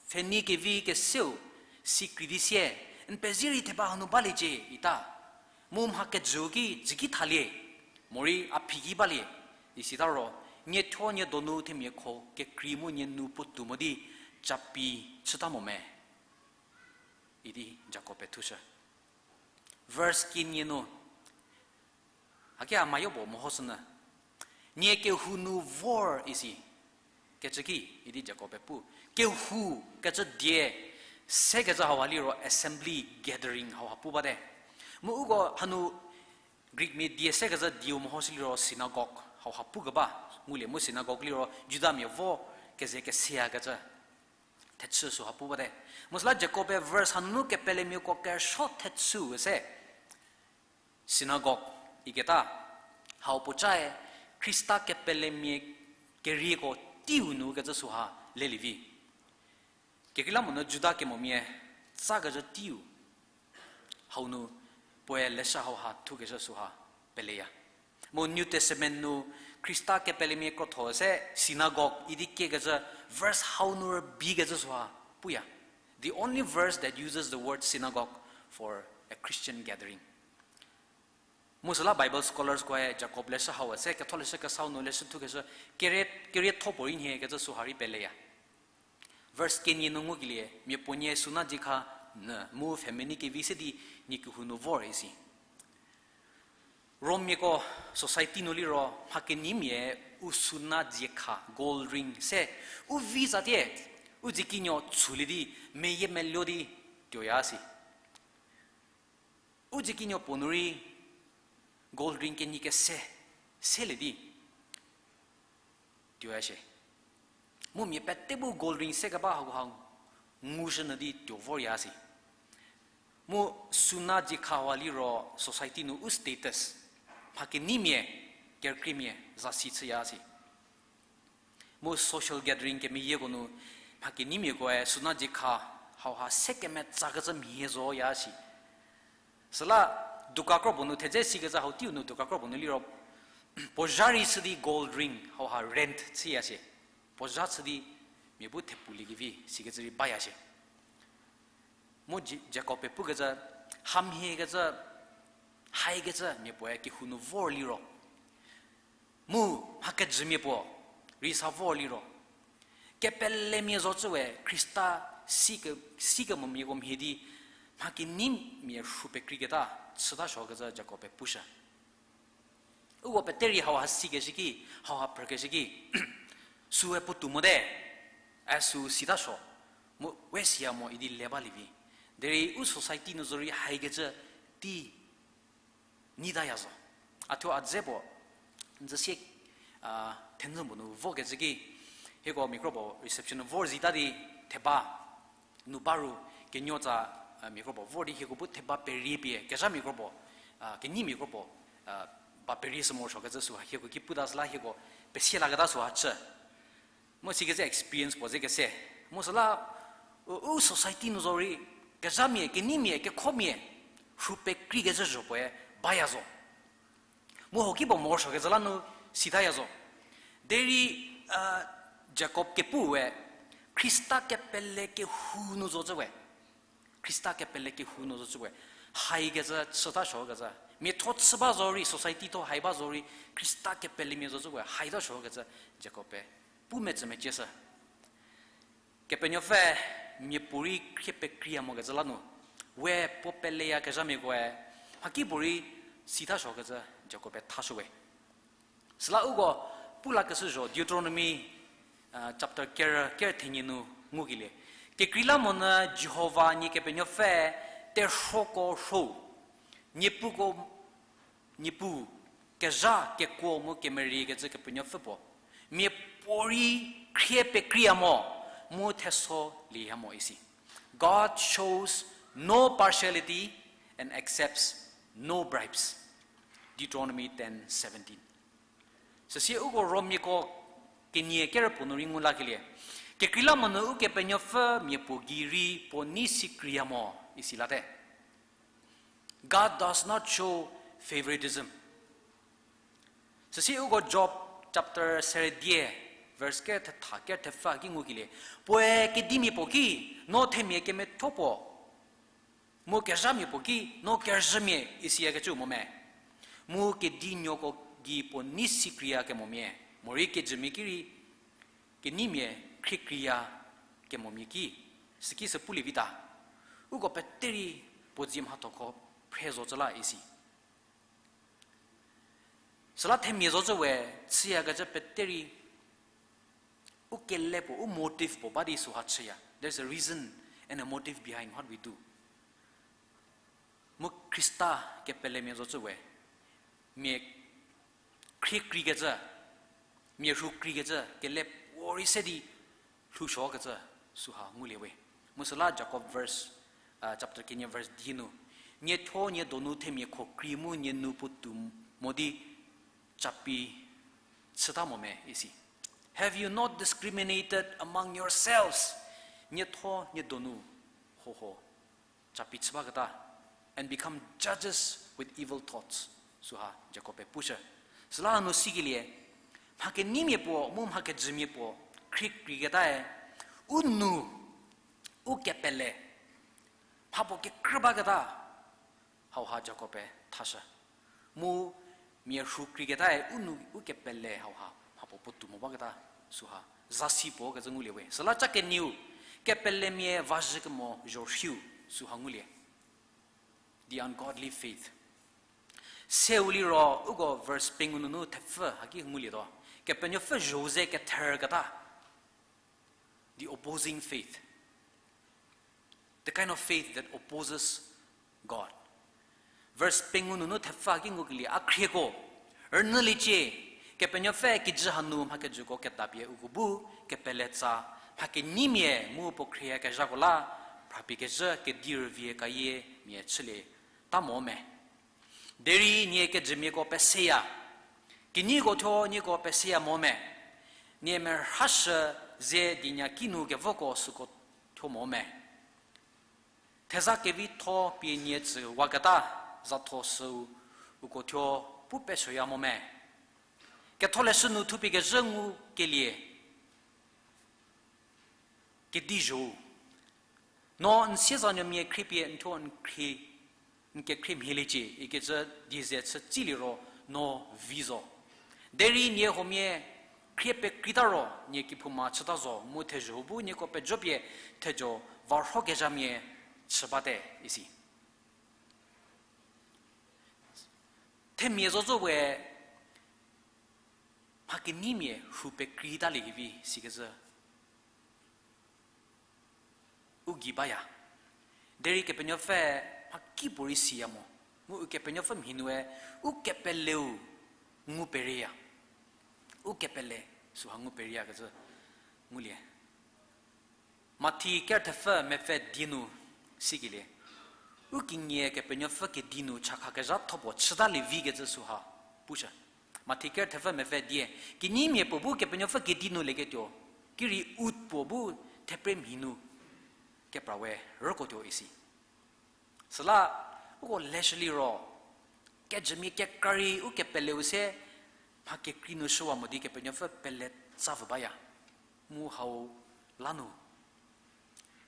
Pfhenei kevi keseu, sikrei di sie, n pezie rei theba hanu baliecie ita. Mu mha kejüu ki dzüki thalie, morei a phi ki balie, isita ro, nie thuo nie donu themia kho kekrei mu nie nu puotou mo di, capi chüta mo me. Idi Jakob-e thushü. Verse kenie nu, haki a mayo puo mehoshünyü. Nie kehou nu vor isi. Kecü ki, idi Jakob-e pu. Kehou kecü die, sekecü hauha liro assembly gathering hauha pu bate. Mu uko hanu Greek mia die sekecü dieu mehoshü liro synagogue hauha pukeba. Ngulie mu synagogue liro Judamia vo keze keseyakecü thechü süha pu bate. Mu süla Jakob-e verse hanunu kepelemiako kerüsuo thechü se synagogue iketa, hau puocae Khrista kepelemia kerieko teiu nu kecü süha lelie vi. Kekreilamonyü Juda kemomia tsakecü teiu hau nu puoe leshü hauha thukecü süha peleya. Mu New Testament nu Khrista kepelemia krotho se synagogue idi kiekecü verse hau nu rübeikecü süha puya. The only verse that uses the word synagogue for a Christian gathering. Mu süla Bible scholars koe Jakob leshü hau se ketholeshü kesau nu leshü thukeshü kerie, kerietho puorei nhie kecü süha rei peleya. Verse kenie nu ngukelie, mia puonie suna diekha nyü mu pfhemenei kevi se di nie kehou nu vor isi. Rommiako society nu liro mha keneimia u suna diekha, gold ring se u vi zatie, u dzikinuo tshulie di, meyiemeluo di tuoya si. U dzikinuo puo nu rei gold ring kenyi kese selie di tuoya shie. Mu mia pete bu gold ring sekeba hakoha ngushünyü di tuo vorya si. Mu suna diekha hauha liro society nu u status, mha keneimia, kerükriemia zasi chüya si. Mu social gathering kemeyieko nu mha keneimiakoe suna diekha hauha se kemetsakecü mhie zoya si. Süla dukan kro puo nu thedze sikecü hau teiu nu dukan kro puo nu liro puo zha rei chü di gold ring hauha rent chüya shie. Puo zha chü di mia bu thepuliekevi sikecü rei baya shie. Mu Ji-, Jakob-e pukecü, hamhiekecü, haikecü mia puoe kehou nu vor liro, mu mha kejümia puo rei sa vor liro, kepelemia zo cü we Khrista sike-, sikemomiako mhie di mha keneimia rhu pekreiketa chüta suokecü Jakob-e pushü. Uko pete rei hauha sikeshü ki, hauha phrükeshü ki, süe puotou mote, a sü sita suo, mu we siya mo idi le balie vi. Derei u society nu zorei haikecü tei nyitaya zo. A thuo a dze puo, n zü sie, a, thenzü puo nu vokecü ki, hieko mia kropuo reception nu vor zita di theba nu ba ru, kenuotsa, a, mia kropuo vor di hieko bu theba perie pie, kezha mia kropuo, a, kenei mia kropuo, a, ba perie sü morosuokecü süha hieko ki puta süla hieko pesie laketa süha chü. Mu sikecü experience puo ze kese. Mu süla, u, u society nu zorei, kezhamia, keneimia, kekhomia, rhu pekreikecü zho puoe baya zo. Mu huokipuo morosuokecü la nu sitaya zo. Derei, a, Jakob kepu we, Khrista kepele kehou nu zo cü we. Khrista kepele kehou nu zo cü we. Haikecü chüta suokecü. Miatho chü ba zorei, society tho hai ba zorei, Khrista kepelemia zo cü we. Haita suokecü Jakob-e pu metsü mecieshü. Kepenuopfü miapuorei khrie pekreiya mokecü la nu, we puo peleyakezhamiakoe, mhakipuorei sita suokecü Jakob-e thashü we. Süla uko pu lakeshü zho Deuteronomy, a, chapter ker, ker thenie nu ngukelie. Kekreilamonyü Jihova nie Kepenuopfü terhuoko rho, niepuko, niepu, kezha, kekuo mu kemeriekecü Kepenuopfü puo miapuorei khrie pekreiya mo, mu thesoliya mo isi. God shows no partiality and accepts no bribes. Deuteronomy ten seventeen. Süsie uko Romiako kenie kerü puo nu rei ngu lakelie. Kekreilamonyü Ukepenuopfü miapuo gei rei puo nei sikreiya mo isi late. God does not show favoritism. Süsie uko Job chapter seredie, Verse ker thetha ker thepfü ki ngukelie, puoe kedimia puo ki, no themia kemethuo puo, mu kezhamia puo ki, no kerüzhümia isiyakecü mo me. Mu kedinuoko gei puo nei sikriya kemomia, morei kejümia ki rei, keneimia khriekriya kemomia ki, süki sü pulie vita. Uko pete rei puo dzie mhathoko phre zocü la isi. Süla themia zocü we, chüyakecü pete rei, u kele puo, u motive puo ba di süha chüya. There's a reason and a motive behind what we do. Mu Khrista kepelemia zocü we, mia khriekreikecü, mia rhukreikecü, kele puorei se di lhousuokecü süha ngulie we. Mu süla Jakob verse, chapter kenie verse di nu, niethuo nie donu themia kho krei mu nie nu puotou mo di capi chüta mo me isi. Have you not discriminated among yourselves? Niethuo nie donu hoho capi chü baketa, and become judges with evil thoughts. Süha Jakob-e pushü. Süla hanu sikelie, mha keneimia puo mu mha kejümia puo khriekreiketae, u nu, u kepele, mhapuo kekrü baketa, hauha Jakob-e thashü. Mu mia rhukreiketae u nu u kepele hauha mhapuo puotou mo baketa süha zasi puo kecü ngulie we. Süla cha kenieu, kepelemia vazhü kemo zhorhiu süha ngulie. The ungodly faith. Seu liro uko verse pengou nunu thepfü haki ngulietuo. Kepenuopfü zho-u ze ketherketa. The opposing faith. The kind of faith that opposes God. Verse pengou nunu thepfü haki ngukelie, a khrieko, rünyüliecie, Kepenuopfü kijü hanu mha kejüko kedapie uko bu kepeletsa, mha keneimia mu puo khrieyakezhako la, phrapie kezhü kedi rüvie kayie mia chülie ta mo me. Derei nie kejümiako peseya, kinyiko thuo nieko peseya mo me, nie merhashü ze dinyaki nu kevoko süko thuo mo me. Theza kevitho pie nie tsüwaketa zatho süu uko thuo pu pesoya mo me. Ketholeshü nu thupie kezhü ngukelie kedi zho-u, no n siezanuomia khriepie n thuo n khrie, n kekhrie mhieliecie ikecü die ze chü tsiliro no vi zo. Derei nie huomia khrie pekreita ro nie kephouma chüta zo mu thezho-u bu nieko pejopie thezho varhokezhamia chü bate isi. Themia zozü we mha keneimia rhu pekreita liekevi sikecü u gei baya. Derei Kepenuopfü mhakipuorei siya mo. Mu Ukepenuopfü mhi nue u kepeleu ngu perieya. U kepele süha ngu perieyakecü ngulie. Mathi ker thepfü mepfü die nu sikelie, u kinie Kepenuopfü kedi nu chakhakezhatho puo chüta lievikecü süha pushü. Mathi ker thepfü mepfü die, kineimia puo bu Kepenuopfü kedi nu lieketuo, kirei u puo bu thepre mhi nu kepra we rükotuo isi. Süla uko leshü liro, kejümia kekra rei u kepeleu se mha kekrei nu shüwa mo di Kepenuopfü pele tsa vü baya. Mu hau la nu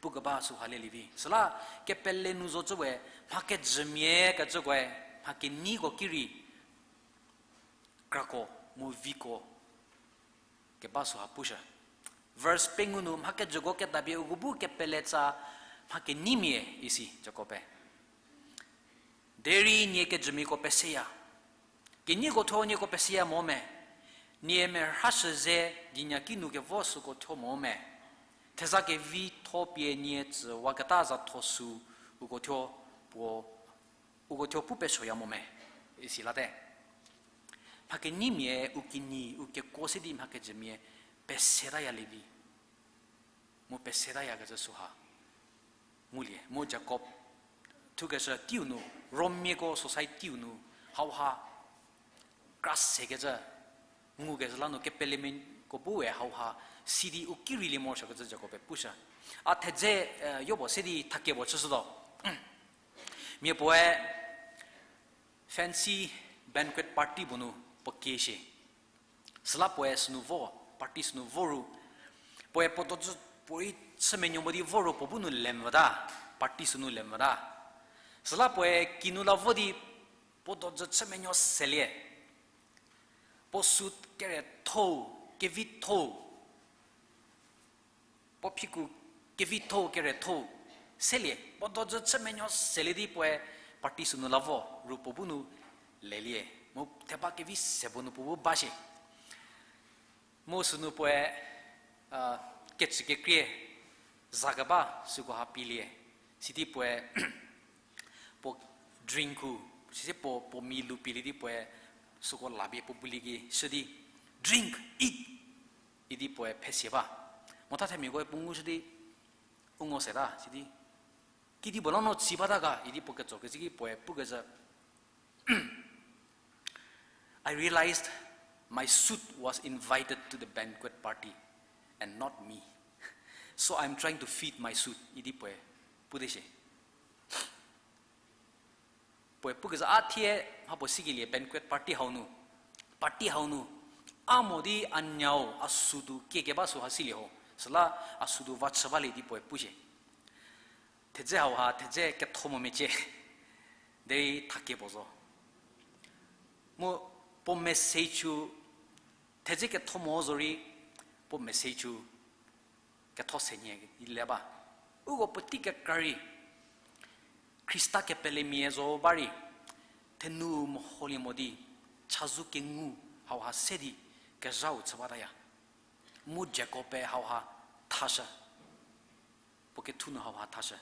pukeba süha lelievi. Süla kepele nu zocü we mha kejümia kecükoe mha keneiko kirei krako mu viko keba süha pushü. Verse pengou nu mha kejüko kedapie uko bu kepeletsa mha keneimia isi Jakob-e. Derei nie kejümiako peseya. Kinyiko thuo nieko peseya mo me. Nie merhashü ze dinyaki nu kevo süko thuo mo me. Theza kevitho pie nie tsüwaketa zatho sü uko thuo puo, uko thuo pu pesoya mo me. Isi late. Mha keneimia u kinyi u kekuo se di mha kejümia pesetaya lievi. Mu pesetayakecü süha ngulie. Mu Jakob thukeshü teiu nu, Rommiako society-u nu, hauha kra sekecü, ngukecü la nu kepelemiako bu we hauha si di u kireilie morosuokecü Jakob-e pushü. A thedze, eh, yopuo se di thakie puo chüshütuo. Mia puoe fancy banquet party puo nu puo kie shie. Süla puoe sünu vo. party sünu vo ru, puoe puo dojü puorei chü menuo mo di vo ru puo bu nu lemvüta, party sünu lemvüta. Süla puoe kinu la vo di puo dojü chü menuo selie. Puo suit keretho, kevitho, puo phiku kevitho keretho selie, puo dojü chü menuo selie di puoe party sünu la vo ru puo bu nu lelie. Mu theba kevi se puo nu puo bu ba shie. Mu sünu puoe, a, kecü kekrie za keba süko ha pielie. Sidi puoe puo drink-u, sise puo, puo mi lu pielie di puoe süko la pie puo bulie ki shü di, "Drink, eat," idi puoe phesie ba. Motha themiakoe puo ngushü di, u ngo seta, sidi, "Kidi puo la no tsi bata ga?" idi puo ketso kecü ki puoe pukecü, "I realized my suit was invited to the banquet party and not me. So I'm trying to feed my suit," idi puoe pute shie. Puoe pukecü a thie mha puo sikelie banquet party hau nu, party hau nu, a mo di a nyau a suit-u kiekeba sü ha silie ho, süla a suit-u va chü balie di puoe pushie. Thedze hauha thedze ketho mo mecie, derei thakie puo zo. Mu puo message-u, thedze ketho mo zo rei, puo message-u ketho se nyie ile ba. Uko puotei kekra rei Khrista kepelemia zo ba rei, thenu meholie mo di, chazou kengu hauha se di kezhau chü bataya. Mu Jakob-e hauha thashü. Puo kethu nu hauha thashü.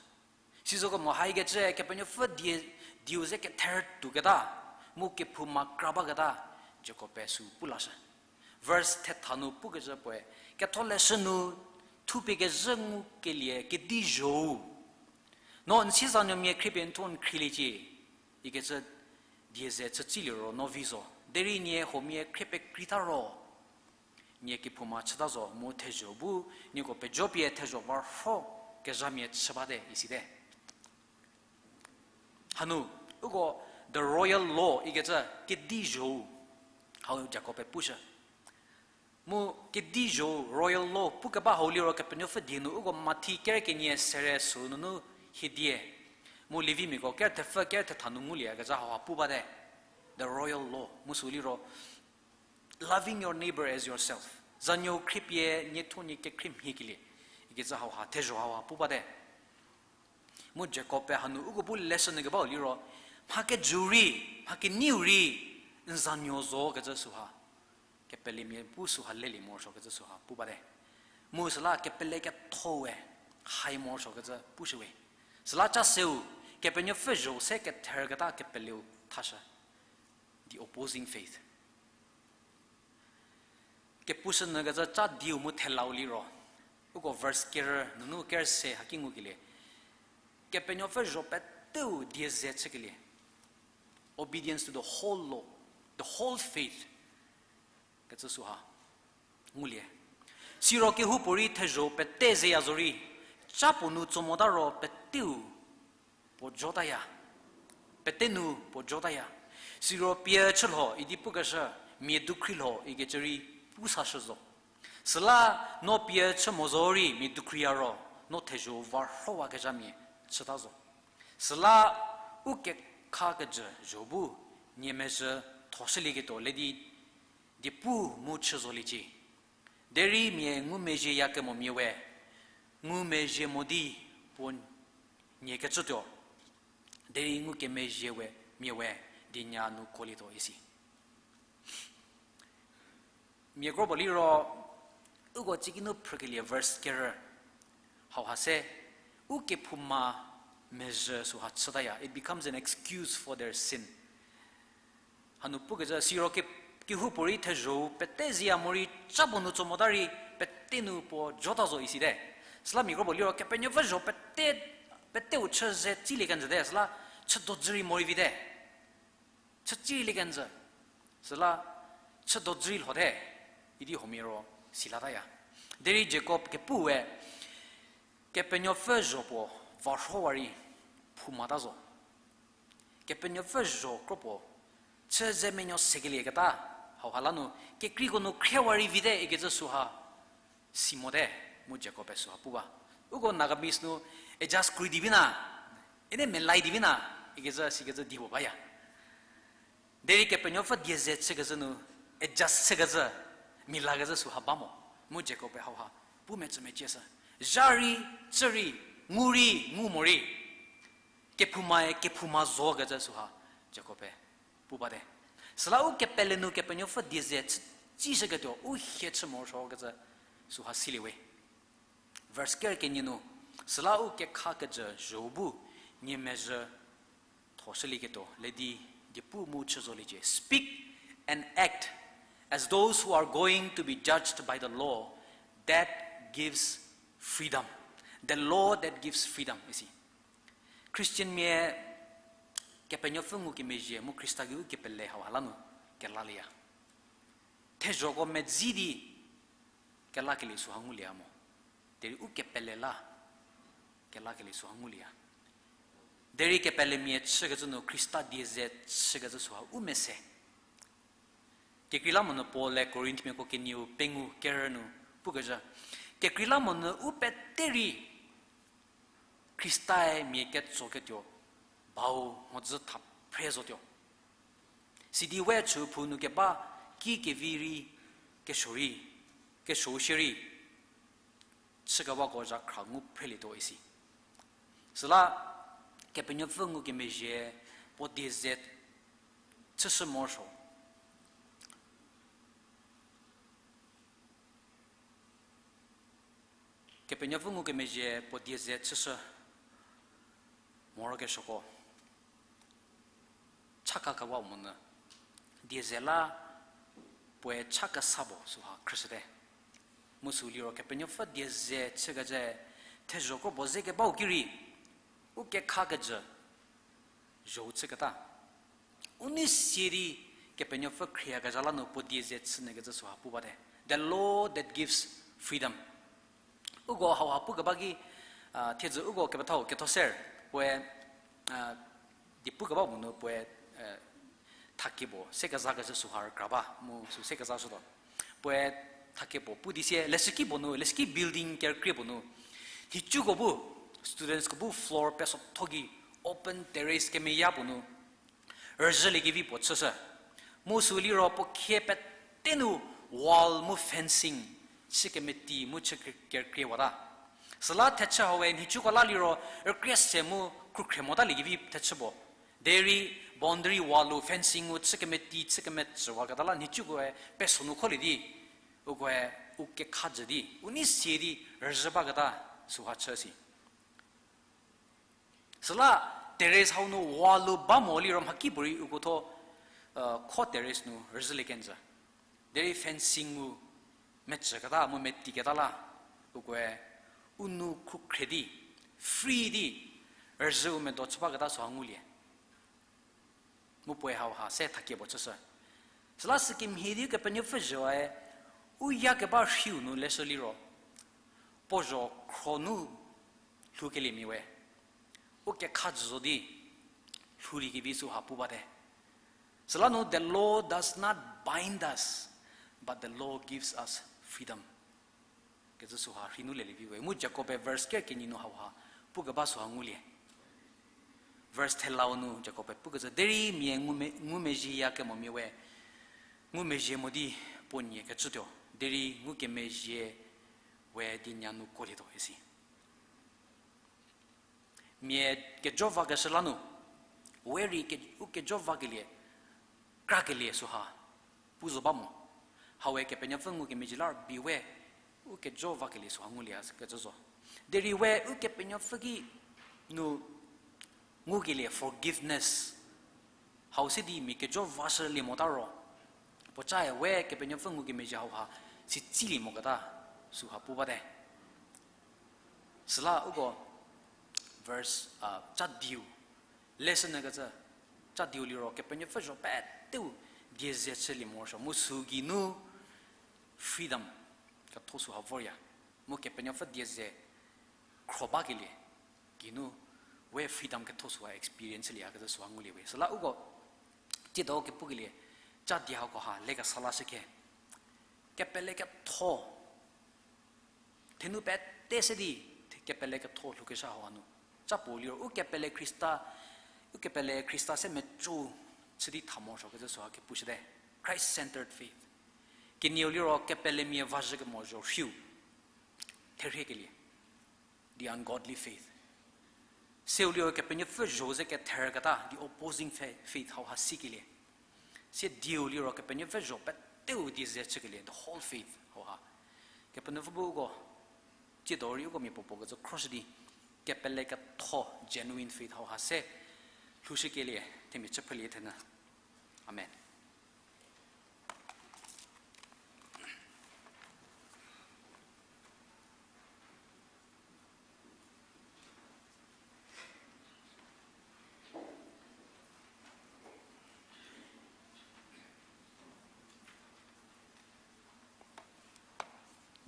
Sizokemo haikecü Kepenuopfü die, dieu ze kether tuoketa, mu kephouma kra baketa, Jakob-e sü pu lashü. Verse thetha nu pukecü puoe, ketholeshü nu thupie kezhü ngukelie kedi zho-u, no n siezanuomia khriepie n thuo n khrieliecie ikecü die ze chütsiliro no vi zo. Derei nie huomia khrie pekreita ro, nie kephouma chüta zo mu thezho bu nieko pejopie thezho varho kezhamia chü bate isite. Hanu, uko the royal law ikecü kedi zho-u hau Jakob-e pushü. Mu kedi zho-u royal law pukeba hau liro Kepenuopfü die nu uko Mathi kerü kenie sere sü nunu hiedie, mu Levimiako kerü thepfü kerü thetha nu nguliekezha hauha pu bate. The royal law mu sü liro, loving your neighbor as yourself. Zanuo khriepie nie thuo nie kekhrie mhiekelie ikecü hauha thezho hauha pu bate. Mu Jakob-e hanu uko bu lesson nu kebau liro, mha kejü rei, mha keneiu rei, n zanuo zo kecü süha, kepelemia bu süha lelie morosuo kecü süha pu bate. Mu süla kepele ketho-ue hai morosuo kecü pushüwe. Süla ca seu, Kepenuopfü zho se ketherketa kepeleu thashü. The opposing faith. Kepushünyükecü ca dieu mu thelau liro, uko verse kerü nunu kerü se haki ngukelie, Kepenuopfü zho peteu die ze chükelie, obedience to the whole law, the whole faith kecü süha ngulie. Siro kehoupuorei thezho pete zeya zorei, ca puo nu tso mota ro peteu puo jotaya. Pete nu puo jotaya. Siro pie chülho idi pukeshü, mia dukhrilho ikecü rei pu sashü zo. Süla no pie chü mo zorei mia dukhriya ro, no thezho varhowakezhamia chüta zo. Süla u kekhakejü zho bu nie mezhü thoshülieketuo le di, diepu mu chü zoliecie. Derei mia ngumezhieyakemomia we, ngumezhie mo di puo nie kecütuo. Derei ngukemezhie we, mia we, dienya nu kuolietuo isi. Mia kro puo liro, uko tsiki nu phrükelie verse kerü hauha se, u kephouma mezhü süha chütaya. It becomes an excuse for their sin. Hanu pukecü siro ke-, kehoupuorei thezho-u pete zeya morei ca puo nu tso mota rei pete nu puo jota zo isite. Süla mia kro puo liro Kepenuopfü zho pete, peteu chü ze tsilie kenjüte, süla chü dodzü rei morei vite. Chü tsirei lie kenjü. Süla chü dodzü rei lhote, idi huomia ro silataya. Derei Jakob kepu we, Kepenuopfü zho puo varhowa rei phoumata zo. Kepenuopfü zho kro puo chü ze menuo sekelieketa, Hauha la nu, kekreiko nu khriewa rei vite ikecü süha si mote, mu Jakob-e süha pu ba. Uko Nagamese nu adjust kri di vi na, ine melai di vi na, ikecü sikecü di puo baya. Derei Kepenuopfü die ze chükecü nu, adjust chükecü, melakecü süha ba mo. Mu Jakob-e hauha pu mecü mecie sü. Zha rei, chü rei, ngu rei, ngu morei, kephouma-e kephouma zokecü süha Jakob-e pu bate. Süla u kepele nu Kepenuopfü die ze chü, tsishüketuo u hie chü morosuokecü süha silie we. Verse ker kenie nu, süla u kekha kejü zho bu nie mezhü thoshülieketuo le di diepu mu chü zoliecie. Speak and act as those who are going to be judged by the law that gives freedom. The law that gives freedom, isi. Christian mia Kepenuopfü ngukemezhie mu Khrista ki u kepele hauha la nu kelalieya. Thezhoko medzi di kelakelie süha ngulieya mo. Derei u kepele la kelakelie süha ngulieya. Derei kepelemia chükecü nu Khrista die ze chükecü süha u mese. Kekreilamonyü Paul-e Korinthmiako kenieu pengou kerü nu pukezhü, kekreilamonyü u pete rei Khrista-e mia ketsoketuo bau mhodzü tha phre zotuo. Sidi we chüphou nu keba ki kevi rei, kesuo rei, kesuo shierei chükebako zhakhra ngu phrelietuo isi. Süla Kepenuopfü ngukemezhie puo die ze chüshü morosuo. Kepenuopfü ngukemezhie puo die ze chüshü morokesuoko chakakewa monyü, die ze la puoe chakesa puo süha khrüshüte. Mu sü liro Kepenuopfü die ze chükecü thezho kro puo ze kebau ki rei, u kekha kejü zhou chüketa. U nei sie di Kepenuopfü khrieyakezha la nu puo die ze chünyükecü süha pu bate. The law that gives freedom. Uko hauha pukeba ki, a, thiedzü uko kepethau ketho ser, puoe, a, die pukeba monyü puoe, e, thakie puo se kezakecü süha rükra ba, mu sü se kezashütuo. Puoe thakie puo pu di sie, leshüki puo nu, leshüki building kerükrie puo nu, nhicuko bu, studentsko bu floor pesotho gei open terrace kemeya puo nu rüzhüliekevi puo chüshü. Mu sü liro puo khie pete nu wall mu fencing chü kemeti mu chü ke-, kerükriewata. Süla thechü hawe nhicuko la liro rükrie se mu khrukhre motaliekevi thechü puo. Derei boundary wall-u fencing-u chü kemeti chü kemecüwaketa la nhicukoe peso nu kholie di, ukoe u kekha jü di, u nei sie di rüzhü baketa süha chü si. Süla terrace hau nu wall-u ba mo liro mhakipuorei uko tho, e, kho terrace nu rüzhülie kenjü. Derei fencing-u mecüketa mu metiketa la, ukoe u nou khrukhre di, free di, rüzhü-u medo chü baketa süha ngulie. Mu puoe hauha se thakie puo chüshü. Süla sükemhie di Ukepenuopfü zhüwae, u yakeba rhiu nu leshü liro, puo zho khro nu lhoukeliemia we u kekha jü zo di lhouliekevi süha pu bate. Süla nu, the law does not bind us, but the law gives us freedom kecü süha rhei nu lelie vi we. Mu Jakob-e verse ker kenie nu hauha pukeba süha ngulie. Verse thelau nu Jakob-e pukecü, derei mia ngume-, ngumezhieyakemomia we ngumezhie mo di puo nie kecütuo, derei ngukemezhie we dienya nu kuolietuo isi. Mia kejo vakeshü la nu, we rei ke-, u kejo vakelie, krakelie süha pu zo ba mo. Hawe Kepenuopfü ngukemezhie la rübei we u kejo vakelie süha ngulie kecü zo. Derei we Ukepenuopfü ki nu ngukelie forgiveness hau se di mia kejo vashülie mota ro, puocae we Kepenuopfü ngukemezhie hauha sitsilie moketa süha pu bate. Süla uko verse, a, cha diu leshü nyükecü, cha diu liro Kepenuopfü zho peteu die ze chülie morosuo mu sü geinu freedom ketho süha vorya. Mu Kepenuopfü die ze khro bakelie geinu we freedom ketho süha experience chülieyakecü süha ngulie we. Süla uko tsiedo kepukelie Cha di hako ha lekesa lashüke. Kepele ketho. Thenu pete se di, the-, kepele ketho lhoukeshü hau hanu. Cha puo liro, u kepele Khrista, u kepele Khrista se meco chü di tha morosuokecü süha kepushüte. Christ-centered faith. Kenieu liro kepelemia vazhü kemo zho rhiu. Therhiekelie. The ungodly faith. Seu liro Kepenuopfü zho ze ketherketa, the opposing fa-, faith hau ha sikelie. Sie dieu liro Kepenuopfü zho peteu die ze chükelie, the whole faith hau ha. Kepenuopfü bu uko, tsiedo rei uko mia puopuo kecü khroshü di, kepele ketho genuine faith hau ha se, lhoushükelie, themia chü phrülie thenyü. Amen.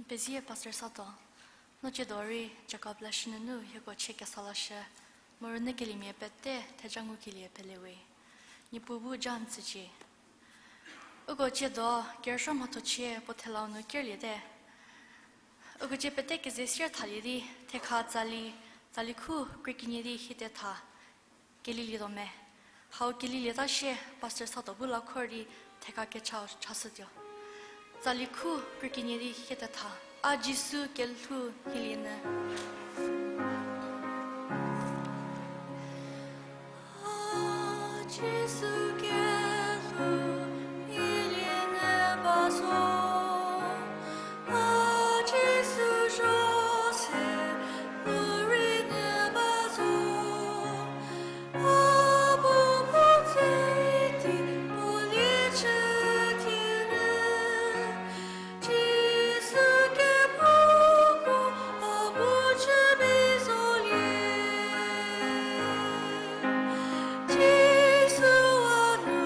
Pezie Pastor Sato, no tsiedo rei Jakob leshü nunu hieko chie kesa lashü, mu rünyükeliemia pete theja ngukelie pelewe. Niepuu bu ja n tsücie. Uko tsiedo kerüsuo mhathochie puo thelau nu kerliete. Uko cie pete keze sier thalie di, thekha tsali, tsali khu krie kenie di hiethetha kelilietuo me. Hau kelilieta shie Pastor Sato bu la khor di thekha kechau chashütuo. Tsali khu krie kenie di hiethetha. A Jisu kelhou hilie nyü. A Jisu kelhou hilie nyü ba zo. A Jisu zho se nu rei nyü ba zo. A bu puo tsei di puo liechü thie nyü. Jisu kepuko a bu chü bi zolie. Jisu a nu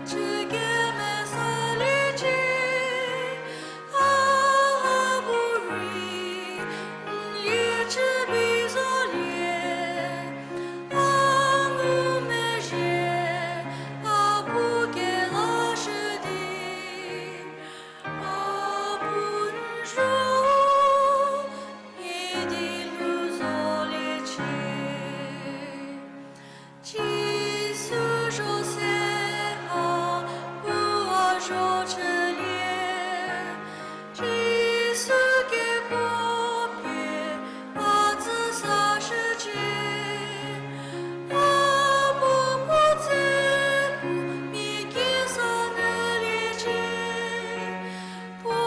chü kemesaliecie. A bu rei n liechü bi zolie. A ngumezhie a bu kelashü di. A bu n zho mia di nu zoliecie. Jisu zho se a bu a zho chülie. Jisu kekuo pie a tsü sashücie. A bu puo tsei pu mia kesa nyüliecie. Puo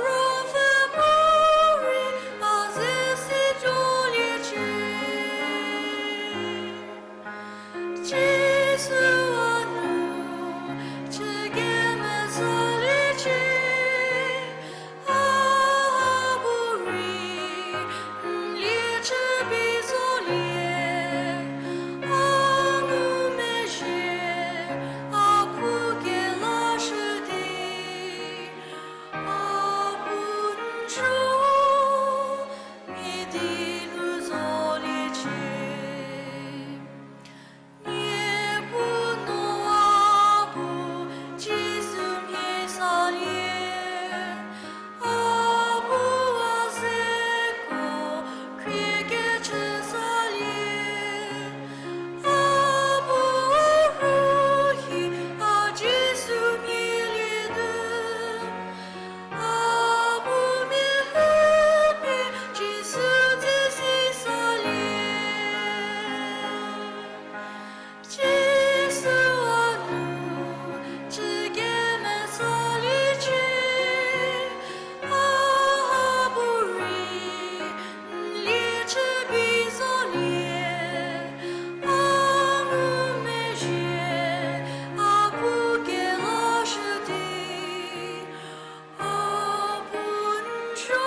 ruopfü bu rei a ze si joliecie. Jisu a nu chü kemesaliecie. A bu rei n liechü bi zolie. A ngumezhie a bu kelashü di. A bu n zho mia di nu zoliecie. Niepuu no a bu Jisu mhie salie. A bu a zeko khriekecü salie. A bu a rhuhi a Jisu mhielie du. A bu mia hupie Jisu ze si salie. Jisu a nu chü kemesaliecie. A bu rei n liechü bi zolie. A ngumezhie a bu kelashü di. A bu n zho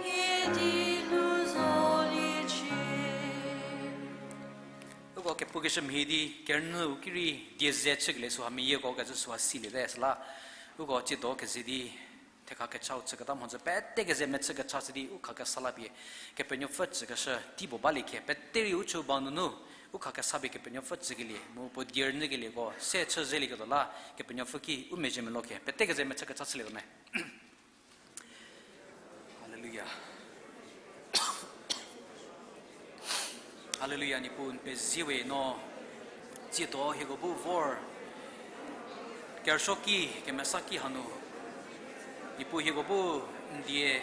mia di nu zoliecie. Uko kepukeshü mhie di kerünyüu ki rei die ze chükelie süha meyieko kecü süha siliete süla. Uko tsiedo keze di thekha kechau chüketa mhodzü pete keze mechü kecha chü di u khakesa la pie Kepenuopfü tsükeshü tei puo balie khe pete rei u chü ba nunu u khakesa pie Kepenuopfü tsükelie mu puo die rünyükelieko se chü zelieketuo la, Kepenuopfü ki u mezhie melo ke pete keze mechü kecha chülietuo me. Haleluya. Haleluya, Niepuu n pezie we no, tsiedo hieko bu vor kerüsuo ki, kemesa ki hanu, Niepuu hieko bu n die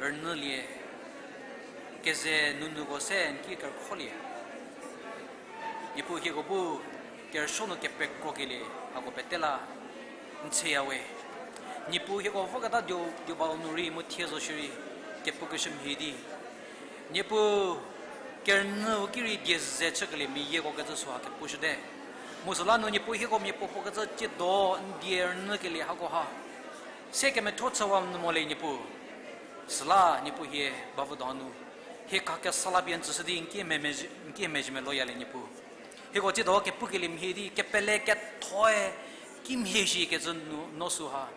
rünyülie, keze nunuko se n ki kerükhrolie. Niepuu hieko bu kerüsuo nu kepekrokelie hako pete la n tsüya we. Niepuu hieko voketa dio, diobau nu rei mu thie zo shierei kepukeshü mhie di, Niepuu kerünyüu ki rei die ze chükelie mia yieko kecü süha kepushüte. Mu süla nu Niepuu hieko mia puopuo kecü tsiedo n die rünyükelie hakoha se kemethuo chüwa nu mo le Niepuu. Süla Niepuu hie bavü donu hie khakesa la pie n tsüshü di n ki mezhie, n ki mezhie meloyalie Niepuu. Hieko tsiedo kepukelie mhie di kepele kethoe kimhie shi kecü nu no süha,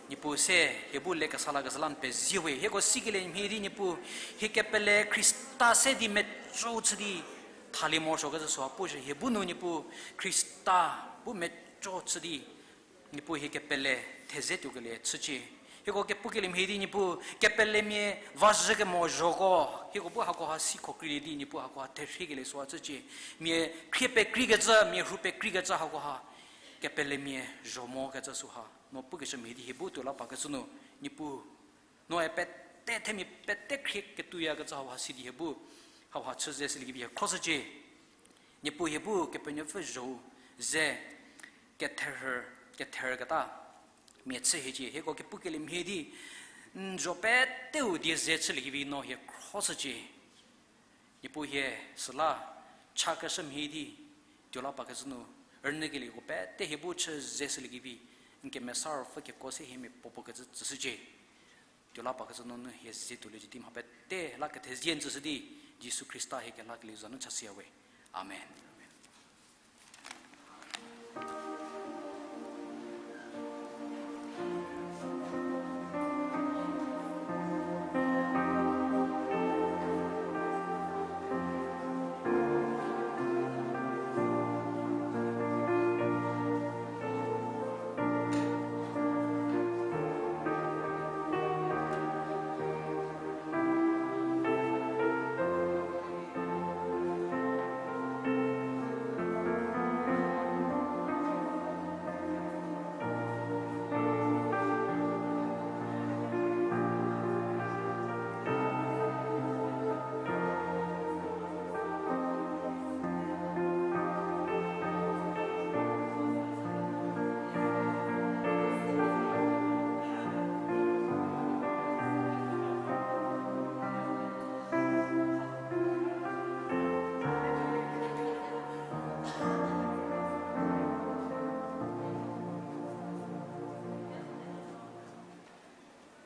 Niepuu se hie bu lekesa lakeshü la n pezie we. Hieko sikelie mhie di Niepuu, hie kepele Khrista se di meco chü di thalie morosuo kecü süha pushü hie bu nu Niepuu, Khrista bu meco chü di Niepuu hie kepele theze tuokelie chücie. Hieko kepukelie mhie di Niepuu kepelemia vazhü kemo zhoko, hieko bu hakoha sikho kreilie di Niepuu hakoha therhiekelie süha chücie. Mia khrie pekreikecü, mia rhu pekreikecü hakoha kepelemia zho mo kecü süha no pukeshü mhie di hie bu tuo la pakecü nu, Niepuu, noe pete themia pete khrie ketuoyakecü hauha si di hie bu hauha chü ze shüliekevi hie khroshücie. Niepuu hie bu Kepenuopfü zho-u ze ketherhü, ketherketa mia chü hiecie. Hieko kepukelie mhie di n zho peteu die ze chüliekevi no hie khroshücie. Niepuu hie süla chakeshü mhie di tuo la pakecü nu, rünyükelieko pete hie bu chü ze shüliekevi n Kemesa Ruopfü keko se hie mia puopuo kecü tsüshücie. Tuo la pakecü nunu hie ze tuoliecie di mha pete la kethezie n tsüshü di, Jisu Khrista hie kelakelie za nu chashüya we. Amen.